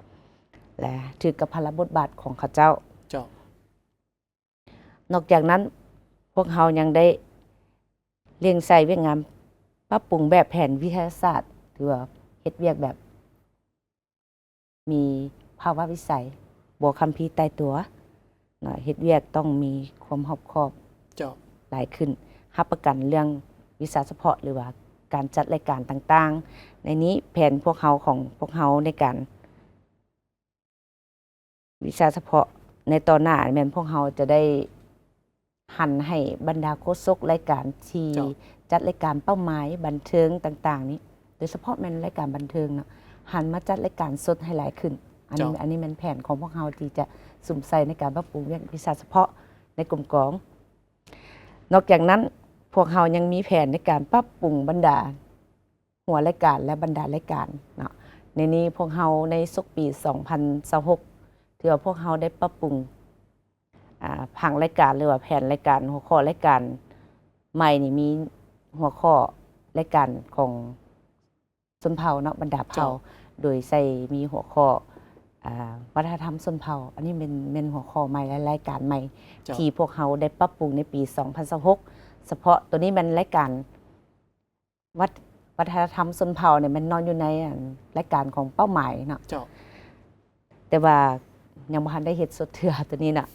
ແລະ ຖືກກັບພາລະບົດບາດຂອງເຂົາເຈົ້າ. ເຈົ້າ. ນອກຈາກນັ້ນ ພວກເຮົາຍັງໄດ້ເລັ່ງໃສ່ວຽກງານປັບປຸງແບບແຜນວິທະຍາສາດ ຖືວ່າເຮັດວຽກແບບມີພາວະວິໄສ ບໍ່ຄຳພີຕາຍຕົວເນາະ ເຮັດວຽກຕ້ອງມີຄວາມຮອບຄອບ ເຈົ້າ ຫຼາຍຂຶ້ນ ຮັບປະກັນເລື່ອງວິຊາສະເພາະ ຫຼືວ່າການຈັດລາຍການຕ່າງໆ. ໃນນີ້ແຜນພວກເຮົາ ຂອງພວກເຮົາໃນການ ວິຊາສະເພາະໃນຕໍ່ໜ້າ ແມ່ນພວກເຮົາຈະໄດ້ຫັນໃຫ້ບັນດາໂຄສົກລາຍການທີ່ ເຈົ້າ ຈັດລາຍການເປົ້າໝາຍບັນເທີງຕ່າງໆນີ້ ໂດຍສະເພາະແມ່ນລາຍການບັນເທີງເນາະ ຫັນມາຈັດລາຍການສົດໃຫ້ຫຼາຍຂຶ້ນ. ອັນນີ້ ເຈົ້າ ອັນນີ້ແມ່ນແຜນຂອງພວກເຮົາທີ່ຈະສຸມໃສ່ໃນການປັບປຸງວຽກວິຊາສະເພາະໃນກົມກອງ. ນອກຈາກນັ້ນ ພວກເຮົາຍັງມີແຜນໃນການປັບປຸງບັນດາ ຫົວລາຍການ ແລະ ບັນດາລາຍການເນາະ. ໃນນີ້ພວກເຮົາໃນສົກປີສອງພັນຊາວຫົກ ຖືວ່າພວກເຮົາໄດ້ປັບປຸງ ອາ ຜັງລາຍການ ຫຼືວ່າແຜນລາຍການ ຫົວຂໍ້ລາຍການໃໝ່ນີ້ ມີຫົວຂໍ້ລາຍການຂອງຊົນເຜົ່າເນາະ ບັນດາເຜົ່າ ເຈົ້າ ໂດຍໃສ່ມີຫົວຂໍ້ ອາ ວັດທະນະທຳຊົນເຜົ່າ. ອັນນີ້ແມ່ນ ແມ່ນຫົວຂໍ້ໃໝ່ ແລະ ລາຍການໃໝ່ ເຈົ້າ ທີ່ພວກເຮົາໄດ້ປັບປຸງໃນປີສອງພັນຊາວຫົກ ສະເພາະໂຕນີ້ແມ່ນລາຍການ ວັດ ວັດທະນະທຳຊົນເຜົ່ານີ້ແມ່ນນອນຢູ່ໃນ ອັນ ລາຍການຂອງເປົ້າໝາຍເນາະ ເຈົ້າ ແຕ່ວ່າຍັງບໍ່ທັນໄດ້ເຮັດສົດເທື່ອໂຕນີ້ນະ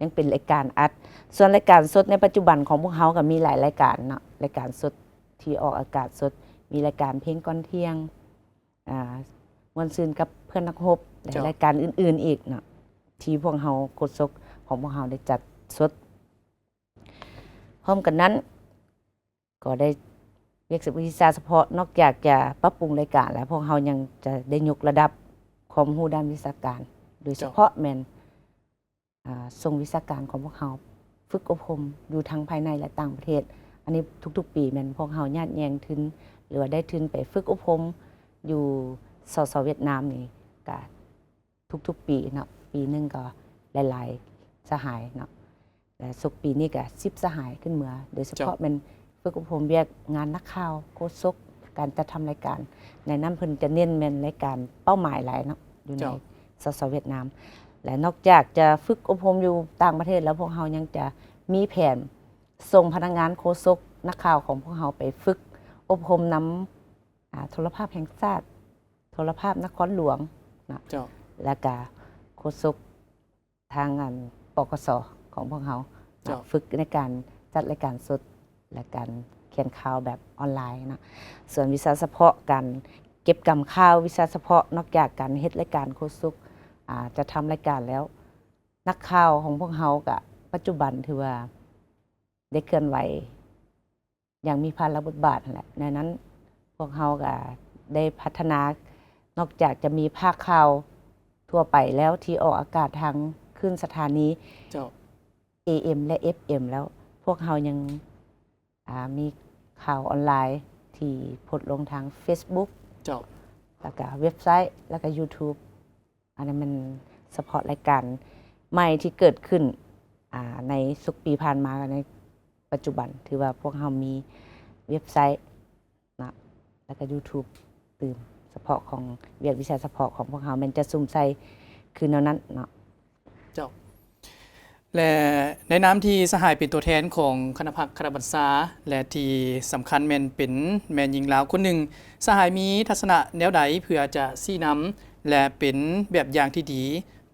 ຍັງເປັນລາຍການອັດ. ສ່ວນລາຍການສົດໃນປັດຈຸບັນຂອງພວກເຮົາກໍມີຫຼາຍລາຍການເນາະ ລາຍການສົດທີ່ອອກອາກາດສົດ ມີລາຍການເພງກ່ອນທ່ຽງ ອາ ມ່ວນຊື່ນກັບເພື່ອນນັກຮົບ ແລະ ເຈົ້າ ລາຍການອື່ນໆອີກເນາະ ທີ່ພວກເຮົາໂຄສົກຂອງພວກເຮົາໄດ້ຈັດສົດ. ພ້ອມກັນນັ້ນ ກໍໄດ້ວຽກວິຊາສະເພາະ ນອກຈາກຈະປັບປຸງລາຍການແລ້ວ ພວກເຮົາຍັງຈະໄດ້ຍົກລະດັບຄວາມຮູ້ດ້ານວິຊາການ ໂດຍສະເພາະ ເຈົ້າ ແມ່ນ ອາ ສົ່ງວິຊາການຂອງພວກເຮົາຝຶກອົບຮົມຢູ່ທັງພາຍໃນ ແລະ ຕ່າງປະເທດ. ອັນນີ້ທຸກໆປີແມ່ນພວກເຮົາຍາດແຍ່ງທຶນ ຫຼືວ່າໄດ້ທຶນໄປຝຶກອົບຮົມຢູ່ ສສ ຫວຽດນາມນີ້ກະ ທຸກໆປີເນາະ ປີໜຶ່ງກໍຫຼາຍໆສະຫາຍເນາະ ແລະ ສົກປີນີ້ກໍສິບສະຫາຍຂຶ້ນເມືອ ໂດຍສະເພາະ ເຈົ້າ ແມ່ນຝຶກອົບຮົມວຽກງານນັກຂ່າວ ໂຄສົກ ການຈັດທຳລາຍການ. ໃນນັ້ນເພິ່ນຈະເນັ້ນແມ່ນລາຍການເປົ້າໝາຍຫຼາຍເນາະ ຢູ່ໃນ ເຈົ້າ ສສ ຫວຽດນາມ. ແລະ ນອກຈາກຈະຝຶກອົບຮົມຢູ່ຕ່າງປະເທດແລ້ວ ພວກເຮົາຍັງຈະມີແຜນສົ່ງພະນັກງານໂຄສົກ ນັກຂ່າວຂອງພວກເຮົາໄປຝຶກອົບຮົມນຳ ອາ ໂທລະພາບແຫ່ງຊາດ ໂທລະພາບນະຄອນຫຼວງເນາະ ເຈົ້າ ແລ້ວກະໂຄສົກທາງ ອັນ ປກສ ຂອງພວກເຮົາເນາະ ເຈົ້າ ຝຶກໃນການຈັດລາຍການສົດ ແລະ ການຂຽນຂ່າວແບບອອນລາຍເນາະ. ສ່ວນວິຊາສະເພາະ ການເກັບກຳຂ່າວ ວິຊາສະເພາະ ນອກຈາກການເຮັດລາຍການໂຄສົກ ອາ ຈັດທຳລາຍການແລ້ວ ນັກຂ່າວຂອງພວກເຮົາກະປັດຈຸບັນຖືວ່າໄດ້ເຄື່ອນໄຫວ ຢ່າງມີພາລະບົດບາດຫັ້ນແຫຼະ. ໃນນັ້ນພວກເຮົາກະໄດ້ພັດທະນາ ນອກຈາກຈະມີພາກຂ່າວທົ່ວໄປແລ້ວ ທີ່ອອກອາກາດທາງຄື້ນສະຖານີ ເຈົ້າ ເອເອັມ ແລະ ເອັຟເອັມ ແລ້ວ ພວກເຮົາຍັງ ອາ ມີຂ່າວອອນລາຍທີ່ໂພສລົງທາງເຟສບຸກ ເຈົ້າ ແລ້ວກະເວັບໄຊ ແລ້ວກະຢູທູບ. ອັນນັ້ນແມ່ນສະເພາະລາຍການໃໝ່ທີ່ເກີດຂຶ້ນ ອາ ໃນສົກປີຜ່ານມາ ໃນປັດຈຸບັນ ຖືວ່າພວກເຮົາມີເວັບໄຊເນາະ ແລ້ວກະຢູທູບຕື່ມ. ສະເພາະຂອງວຽກວິຊາສະເພາະຂອງພວກເຮົາແມ່ນຈະສຸມໃສ່ຄືແນວນັ້ນເນາະ. ເຈົ້າ. ແລະ ໃນນາມທີ່ສະຫາຍເປັນຕົວແທນຂອງຄະນະພັກຄະນະບັນຊາ ແລະ ທີ່ສຳຄັນແມ່ນເປັນແມ່ຍິງລາວຄົນໜຶ່ງ, ສະຫາຍມີທັດສະນະແນວໃດເພື່ອຈະຊີ້ນຳ ແລະ ເປັນແບບຢ່າງທີ່ດີ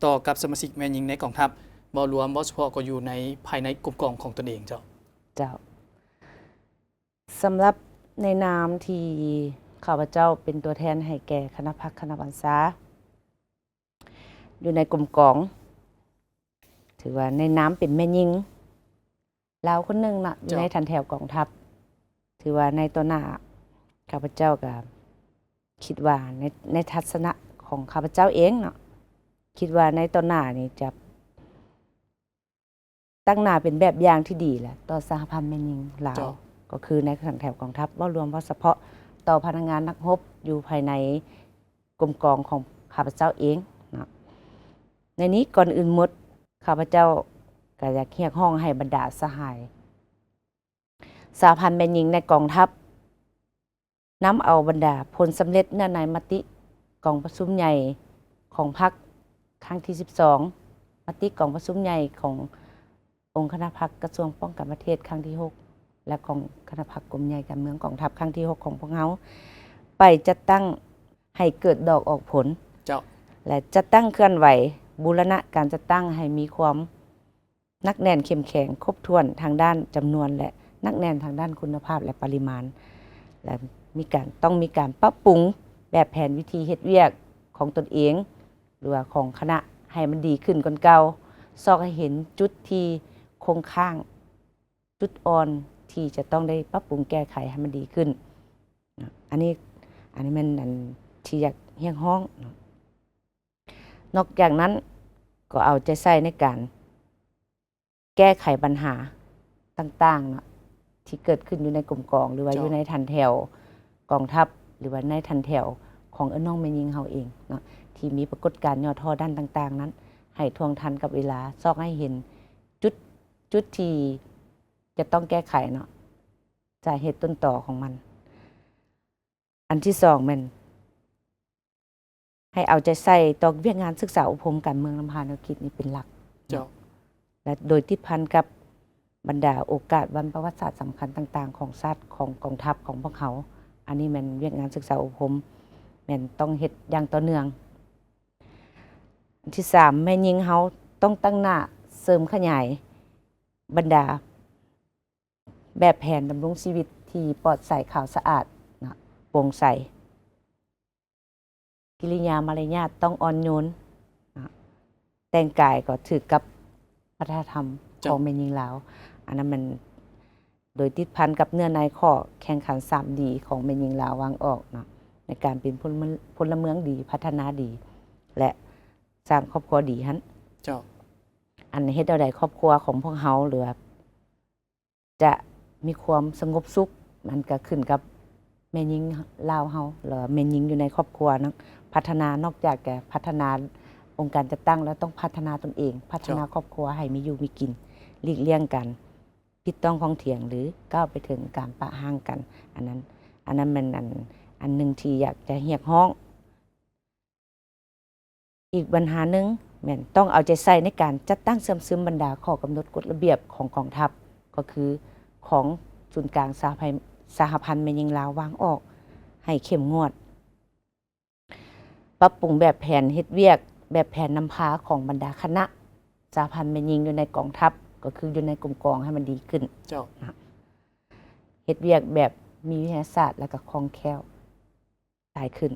ຕໍ່ກັບສະມາຊິກແມ່ຍິງໃນກອງທັບ ເວົ້າລວມ, ເວົ້າສະເພາະກໍຢູ່ໃນ ພາຍໃນກົມກອງຂອງຕົນເອງເຈົ້າ? ເຈົ້າ. ສຳລັບໃນນາມທີ່ຂ້າພະເຈົ້າເປັນຕົວແທນໃຫ້ແກ່ຄະນະພັກຄະນະບັນຊາ ຢູ່ໃນກົມກອງ ຖືວ່າໃນນາມເປັນແມ່ຍິງລາວຄົນໜຶ່ງເນາະ ຢູ່ໃນ ເຈົ້າ ຖັນແຖວກອງທັບ ຖືວ່າໃນຕໍ່ໜ້າ ຂ້າພະເຈົ້າກໍຄິດວ່າໃນ ໃນທັດສະນະຂອງຂ້າພະເຈົ້າເອງເນາະ ຄິດວ່າໃນຕໍ່ໜ້ານີ້ຈະ ຕັ້ງໜ້າເປັນແບບຢ່າງທີ່ດີແຫຼະ ຕໍ່ສະຫະພັນແມ່ຍິງລາວ ເຈົ້າ ກໍຄືໃນຖັນແຖວກອງທັບ ເວົ້າລວມ ເວົ້າສະເພາະຕໍ່ພະນັກງານນັກຮົບຢູ່ພາຍໃນກົມກອງຂອງຂ້າພະເຈົ້າເອງເນາະ. ໃນນີ້ກ່ອນອື່ນໝົດ ຂ້າພະເຈົ້າກໍຢາກຮຽກຮ້ອງໃຫ້ບັນດາສະຫາຍ ສະຫະພັນແມ່ຍິງໃນກອງທັບ ນຳເອົາບັນດາຜົນສຳເລັດເນື້ອໃນມະຕິກອງປະຊຸມໃຫຍ່ຂອງພັກຄັ້ງທີສິບສອງ, ມະຕິກອງປະຊຸມໃຫຍ່ຂອງອົງຄະນະພັກກະຊວງປ້ອງກັນປະເທດຄັ້ງທີຫົກ ແລະ ຂອງຄະນະພັກກົມໃຫຍ່ການເມືອງກອງທັບຄັ້ງທີຫົກຂອງພວກເຮົາ ໄປຈັດຕັ້ງໃຫ້ເກີດດອກອອກຜົນ ເຈົ້າ ແລະ ຈັດຕັ້ງເຄື່ອນໄຫວບູລະນະການຈັດຕັ້ງໃຫ້ມີຄວາມ ໜັກແໜ້ນເຂັ້ມແຂງຄົບຖ້ວນທາງດ້ານຈຳນວນ ແລະ ໜັກແໜ້ນທາງດ້ານຄຸນນະພາບ ແລະ ປະລິມານ ແລະ ມີການ ຕ້ອງມີການປັບປຸງແບບແຜນວິທີເຮັດວຽກຂອງຕົນເອງ ຫຼືວ່າຂອງຄະນະໃຫ້ມັນດີຂຶ້ນກວ່າເກົ່າ, ຊອກໃຫ້ເຫັນຈຸດທີ່ຄົງຄ້າງ, ຈຸດອ່ອນທີ່ຈະຕ້ອງໄດ້ປັບປຸງແກ້ໄຂໃຫ້ມັນດີຂຶ້ນ. ອັນນີ້ ອັນນີ້ແມ່ນອັນທີ່ຢາກຮຽກຮ້ອງເນາະ. ນອກຈາກນັ້ນກໍເອົາໃຈໃສ່ໃນການແກ້ໄຂບັນຫາຕ່າງໆເນາະ ທີ່ເກີດຂຶ້ນຢູ່ໃນກົມກອງ ຫຼືວ່າ ເຈົ້າ ຢູ່ໃນຖັນແຖວກອງທັບ ຫຼືວ່າໃນຖັນແຖວຂອງເອື້ອຍນ້ອງແມ່ຍິງເຮົາເອງເນາະ ທີ່ມີປາກົດການຫຍໍ້ທໍ້ດ້ານຕ່າງໆນັ້ນ ໃຫ້ທ່ວງທັນກັບເວລາ, ຊອກໃຫ້ເຫັນຈຸດ ຈຸດທີ່ຈະຕ້ອງແກ້ໄຂເນາະ, ສາເຫດຕົ້ນຕໍຂອງມັນ. ອັນທີສອງແມ່ນ ໃຫ້ເອົາໃຈໃສ່ຕໍ່ວຽກງານສຶກສາອົບຮົມການເມືອງນຳພາແນວຄິດນີ້ເປັນຫຼັກ ເຈົ້າ ແລະ ໂດຍຕິດພັນກັບບັນດາໂອກາດວັນປະຫວັດສາດສຳຄັນຕ່າງໆຂອງຊາດ, ຂອງກອງທັບຂອງພວກເຮົາ. ອັນນີ້ແມ່ນວຽກງານສຶກສາອົບຮົມ ແມ່ນຕ້ອງເຮັດຢ່າງຕໍ່ເນື່ອງ. ອັນທີສາມ ແມ່ຍິງເຮົາຕ້ອງຕັ້ງໜ້າເສີມຂະຫຍາຍບັນດາ ແບບແຜນດຳລົງຊີວິດທີ່ປອດໃສ, ຂາວສະອາດເນາະ, ໂປ່ງໃສ, ກິລິຍາມາລະຍາດຕ້ອງອ່ອນໂຍນເນາະ, ແຕ່ງກາຍກໍຖືກກັບວັດທະນະທຳ ເຈົ້າ ຂອງແມ່ຍິງລາວ. ອັນນັ້ນມັນໂດຍຕິດພັນກັບເນື້ອໃນຂໍ້ແຂ່ງຂັນສາມດີຂອງແມ່ຍິງລາວວາງອອກເນາະ, ໃນການເປັນພົນລະເມືອງດີ, ພັດທະນາດີ ແລະ ສ້າງຄອບຄົວດີຫັ້ນ. ເຈົ້າ. ອັນເຮັດແນວໃດຄອບຄົວຂອງພວກເຮົາ ຫຼືວ່າ ຈະມີຄວາມສະຫງົບສຸກ, ມັນກະຂຶ້ນກັບແມ່ຍິງລາວເຮົາ ແລະ ແມ່ຍິງຢູ່ໃນຄອບຄົວເນາະ, ພັດທະນາ, ນອກຈາກຈະພັດທະນາອົງການຈັດຕັ້ງແລ້ວ ຕ້ອງພັດທະນາຕົນເອງ, ພັດທະນາ ເຈົ້າ ຄອບຄົວໃຫ້ມີຢູ່ມີກິນ, ຫຼີກລ່ຽງການຜິດຕ້ອງຂ້ອງຖຽງ ຫຼື ກ້າວໄປເຖິງການປະຮ້າງກັນ. ອັນນັ້ນ ອັນນັ້ນແມ່ນອັນ ອັນໜຶ່ງທີ່ຢາກຈະຮຽກຮ້ອງ. ອີກບັນຫາໜຶ່ງແມ່ນຕ້ອງເອົາໃຈໃສ່ໃນການຈັດຕັ້ງເຊື່ອມຊຶມບັນດາຂໍ້ກຳນົດກົດລະບຽບຂອງກອງທັບ, ກໍຄືຂອງສູນກາງສະຫະໄພ ສະຫະພັນແມ່ຍິງລາວວາງອອກໃຫ້ເຂັ້ມງວດ, ປັບປຸງແບບແຜນເຮັດວຽກ, ແບບແຜນນຳພາຂອງບັນດາຄະນະສະຫະພັນແມ່ຍິງຢູ່ໃນກອງທັບ, ກໍຄືຢູ່ໃນກົມກອງໃຫ້ມັນດີຂຶ້ນ. ເຈົ້າ. ເຮັດວຽກແບບມີວິທະຍາສາດ ແລະ ກໍຄ່ອງແຄ້ວ. ຫຼາຍຂຶ້ນ.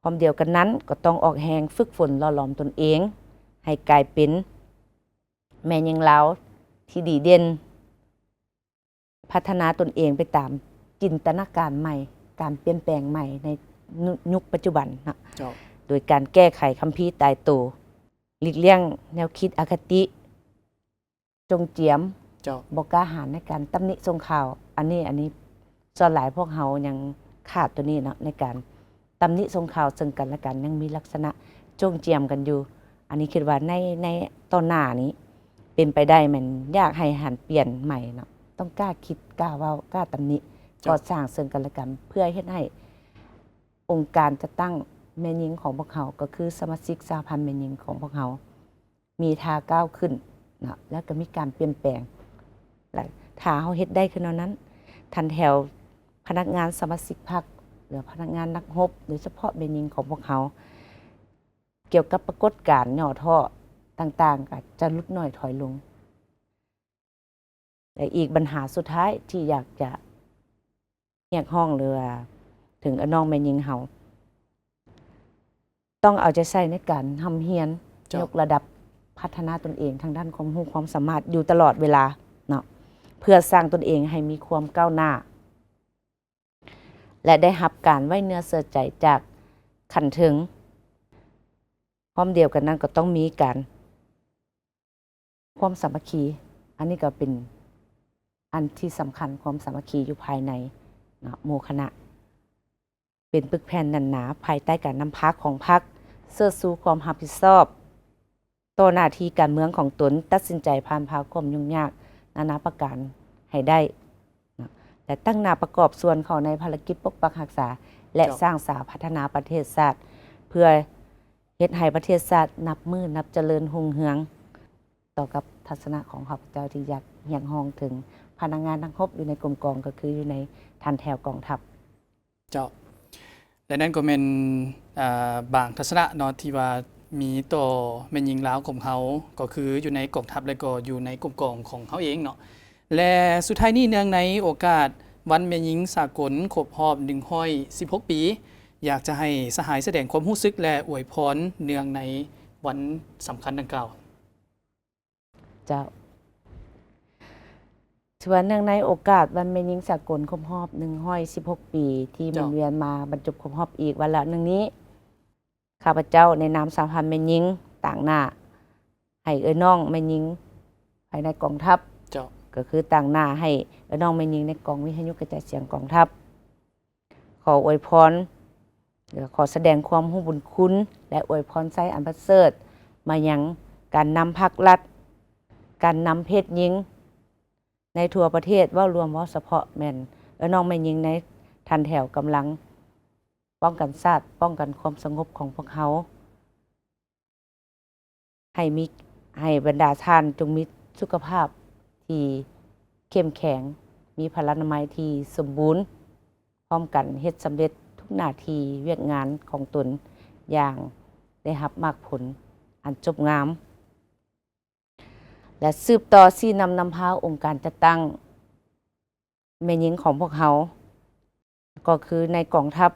ພ້ອມດຽວກັນນັ້ນກໍຕ້ອງອອກແຮງຝຶກຝົນຫຼໍ່ຫຼອມຕົນເອງໃຫ້ກາຍເປັນແມ່ຍິງລາວທີ່ດີເດັ່ນ, ພັດທະນາຕົນເອງໄປຕາມຈິນຕະນາການໃໝ່, ການປ່ຽນແປງໃໝ່ໃນຍຸກປັດຈຸບັນເນາະ, ເຈົ້າ. ໂດຍການແກ້ໄຂຄຳພີຕາຍໂຕ, ຫຼີກລ່ຽງແນວຄິດອະຄະຕິ ຈົງຈຽມ, ເຈົ້າ. ບໍ່ກ້າຫານໃນການຕຳໜິສົ່ງຂ່າວ. ອັນນີ້ ອັນນີ້ສ່ວນຫຼາຍພວກເຮົາຍັງຂາດຕົວນີ້ເນາະ, ໃນການຕຳໜິສົ່ງຂ່າວເຊິ່ງກັນແລະກັນ ຍັງມີລັກສະນະຈົງຈຽມກັນຢູ່. ອັນນີ້ຄິດວ່າໃນ ໃນຕໍ່ໜ້ານີ້ ເປັນໄປໄດ້ແມ່ນຢາກໃຫ້ຫັນປ່ຽນໃໝ່ເນາະ, ຕ້ອງກ້າຄິດ, ກ້າເວົ້າ, ກ້າຕຳໜິ, ເຈົ້າ. ກໍ່ສ້າງເຊິ່ງກັນແລະກັນ ເພື່ອເຮັດໃຫ້ອົງການຈັດຕັ້ງແມ່ຍິງຂອງພວກເຮົາ, ກໍຄືສະມາຊິກສະຫະພັນແມ່ຍິງຂອງພວກເຮົາ ມີທ່າກ້າວຂຶ້ນເນາະ ແລ້ວກໍມີການປ່ຽນແປງ. ແລະ ຖ້າເຮົາເຮັດໄດ້ຄືແນວນັ້ນ, ຖັນແຖວພະນັກງານສະມາຊິກພັກ ຫຼື ພະນັກງານນັກຮົບ, ໂດຍສະເພາະແມ່ຍິງຂອງພວກເຮົາ, ກ່ຽວກັບປາກົດການຫຍໍ້ທໍ້ຕ່າງໆ ກໍຈະຫຼຸດໜ້ອຍຖອຍລົງ. ແລະ ອີກບັນຫາສຸດທ້າຍທີ່ຢາກຈະຮຽກຮ້ອງ ຫຼືວ່າເຖິງເອື້ອຍນ້ອງແມ່ຍິງເຮົາ ຕ້ອງເອົາໃຈໃສ່ໃນການຮ່ຳຮຽນ, ເຈົ້າ ຍົກລະດັບ, ພັດທະນາຕົນເອງທາງດ້ານຄວາມຮູ້ຄວາມສາມາດຢູ່ຕະຫຼອດເວລາເນາະ ເພື່ອສ້າງຕົນເອງໃຫ້ມີຄວາມກ້າວໜ້າ ແລະ ໄດ້ຮັບການໄວ້ເນື້ອເຊື່ອໃຈຈາກຂັ້ນເທິງ. ພ້ອມດຽວກັນນັ້ນກໍຕ້ອງມີການ ຄວາມສາມັກຄີ, ອັນນີ້ກໍເປັນອັນທີ່ສຳຄັນ, ຄວາມສາມັກຄີຢູ່ພາຍໃນເນາະ ໝູ່ຄະນະ ເປັນປຶກແຜ່ນໜັນໜາພາຍໃຕ້ການນຳພາຂອງພັກ, ເຊີດຊູຄວາມຮັບຜິດຊອບຕໍ່ໜ້າທີ່ການເມືອງຂອງຕົນ, ຕັດສິນໃຈຜ່ານຜ່າຄວາມຫຍຸ້ງຍາກນານາປະການໃຫ້ໄດ້ເນາະ ແລະ ຕັ້ງໜ້າປະກອບສ່ວນເຂົ້າໃນພາລະກິດປົກປັກຮັກສາ ແລະ ເຈົ້າ ສ້າງສາພັດທະນາປະເທດຊາດ ເພື່ອ ເຮັດໃຫ້ປະເທດຊາດນັບມື້ນັບຈະເລີນຮຸ່ງເຮືອງ. ຕໍ່ກັບທັດສະນະຂອງຂ້າພະເຈົ້າທີ່ຢາກຮຽກຮ້ອງເຖິງພະນັກງານນັກຮົບຢູ່ໃນກົມກອງ ກໍຄືຢູ່ໃນຖັນແຖວກອງທັບ. ເຈົ້າ ແລະ ນັ້ນກໍແມ່ນ ອ່າ ບາງທັດສະນະເນາະ ທີ່ວ່າມີຕໍ່ແມ່ຍິງລາວຂອງເຮົາ ກໍຄືຢູ່ໃນກອງທັບ ແລະ ກໍຢູ່ໃນກົມກອງຂອງເຮົາເອງເນາະ. ແລະ ສຸດທ້າຍນີ້ ເນື່ອງໃນໂອກາດວັນແມ່ຍິງສາກົນຄົບຮອບໜຶ່ງຮ້ອຍສິບຫົກປີ, ຢາກຈະໃຫ້ສະຫາຍສະແດງຄວາມຮູ້ສຶກ ແລະ ອວຍພອນເນື່ອງໃນວັນສຳຄັນດັ່ງກ່າວ. ເຈົ້າ ຖືວ່າເນື່ອງໃນໂອກາດວັນແມ່ຍິງສາກົນຄົບຮອບໜຶ່ງຮ້ອຍສິບຫົກປີ ທີ່ ເຈົ້າ ໝູນວຽນມາບັນຈົບຄົບຮອບອີກວາລະໜຶ່ງນີ້, ຂ້າພະເຈົ້າໃນນາມສະຫະພັນແມ່ຍິງຕາງໜ້າໃຫ້ເອື້ອຍນ້ອງແມ່ຍິງພາຍໃນກອງທັບ, ເຈົ້າ ກໍຄືຕາງໜ້າໃຫ້ເອື້ອຍນ້ອງແມ່ຍິງໃນກອງວິທະຍຸກະຈາຍສຽງກອງທັບ ຂໍອວຍພອນ ແລະ ຂໍສະແດງຄວາມຮູ້ບຸນຄຸນ ແລະ ອວຍພອນໄຊອັນປະເສີດມາຍັງການນຳພັກລັດ, ການນຳເພດຍິງໃນທົ່ວປະເທດ, ເວົ້າລວມ, ເວົ້າສະເພາະແມ່ນເອື້ອຍນ້ອງແມ່ຍິງໃນຖັນແຖວກຳລັງປ້ອງກັນຊາດ, ປ້ອງກັນຄວາມສະຫງົບຂອງພວກເຮົາ. ໃຫ້ມີ ໃຫ້ບັນດາທ່ານຈົ່ງມີສຸຂະພາບທີ່ເຂັ້ມແຂງ, ມີພະລານາໄມທີ່ສົມບູນ, ພ້ອມກັນເຮັດສຳເລັດທຸກໜ້າທີ່ວຽກງານຂອງຕົນຢ່າງໄດ້ຮັບໝາກຜົນອັນຈົບງາມ ແລະ ສືບຕໍ່ຊີ້ນຳນຳພາອົງການຈັດຕັ້ງ ແມ່ຍິງຂອງພວກເຮົາ ກໍຄືໃນກອງທັບ,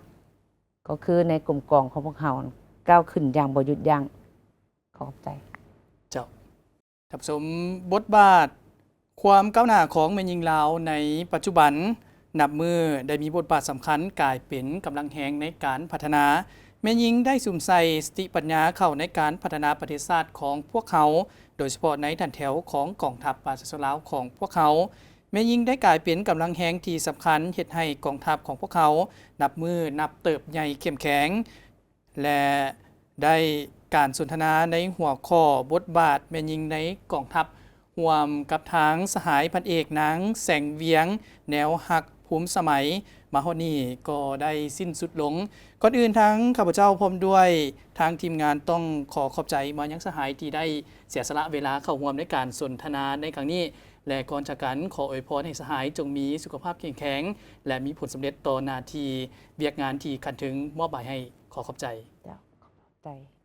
ກໍຄືໃນກົມກອງຂອງພວກເຮົາ ກ້າວຂຶ້ນຢ່າງບໍ່ຢຸດຢັ້ງ. ຂໍຂອບໃຈ. ເຈົ້າ. ທ່ານຜູ້ຊົມ, ບົດບາດຄວາມກ້າວໜ້າຂອງແມ່ຍິງລາວໃນປັດຈຸບັນ, ນັບມື້ໄດ້ມີບົດບາດສຳຄັນກາຍເປັນກຳລັງແຮງໃນການພັດທະນາ. ແມ່ຍິງໄດ້ສຸມໃສ່ສະຕິປັນຍາເຂົ້າໃນການພັດທະນາປະເທດຊາດຂອງພວກເຮົາ, ໂດຍສະເພາະໃນຖັນແຖວຂອງກອງທັບປະຊາຊົນລາວຂອງພວກເຮົາ. ແມ່ຍິງໄດ້ກາຍເປັນກຳລັງແຮງທີ່ສຳຄັນ, ເຮັດໃຫ້ກອງທັບຂອງພວກເຮົານັບມື້ນັບເຕີບໃຫຍ່ເຂັ້ມແຂງ ແລະ ໄດ້ການສົນທະນາໃນຫົວຂໍ້ບົດບາດແມ່ຍິງໃນກອງທັບ ຮ່ວມກັບທາງສະຫາຍພັນເອກນາງ ແສງວຽງ ແນວຮັກ ພູມສະໄໝ ມາຮອດນີ້ກໍໄດ້ສິ້ນສຸດລົງ. ກ່ອນອື່ນທາງຂ້າພະເຈົ້າພ້ອມດ້ວຍທາງທີມງານຕ້ອງຂໍຂອບໃຈມາຍັງສະຫາຍທີ່ໄດ້ເສຍສະຫຼະເວລາເຂົ້າຮ່ວມໃນການສົນທະນາໃນຄັ້ງນີ້ ແລະ ກ່ອນຈາກກັນ ຂໍອວຍພອນໃຫ້ສະຫາຍຈົ່ງມີສຸຂະພາບເຂັ້ມແຂງ ແລະ ມີຜົນສຳເລັດຕໍ່ໜ້າທີ່ວຽກງານທີ່ຂັ້ນເທິງມອບໝາຍໃຫ້. ຂໍຂອບໃຈ. ເຈົ້າ ຂອບໃຈ.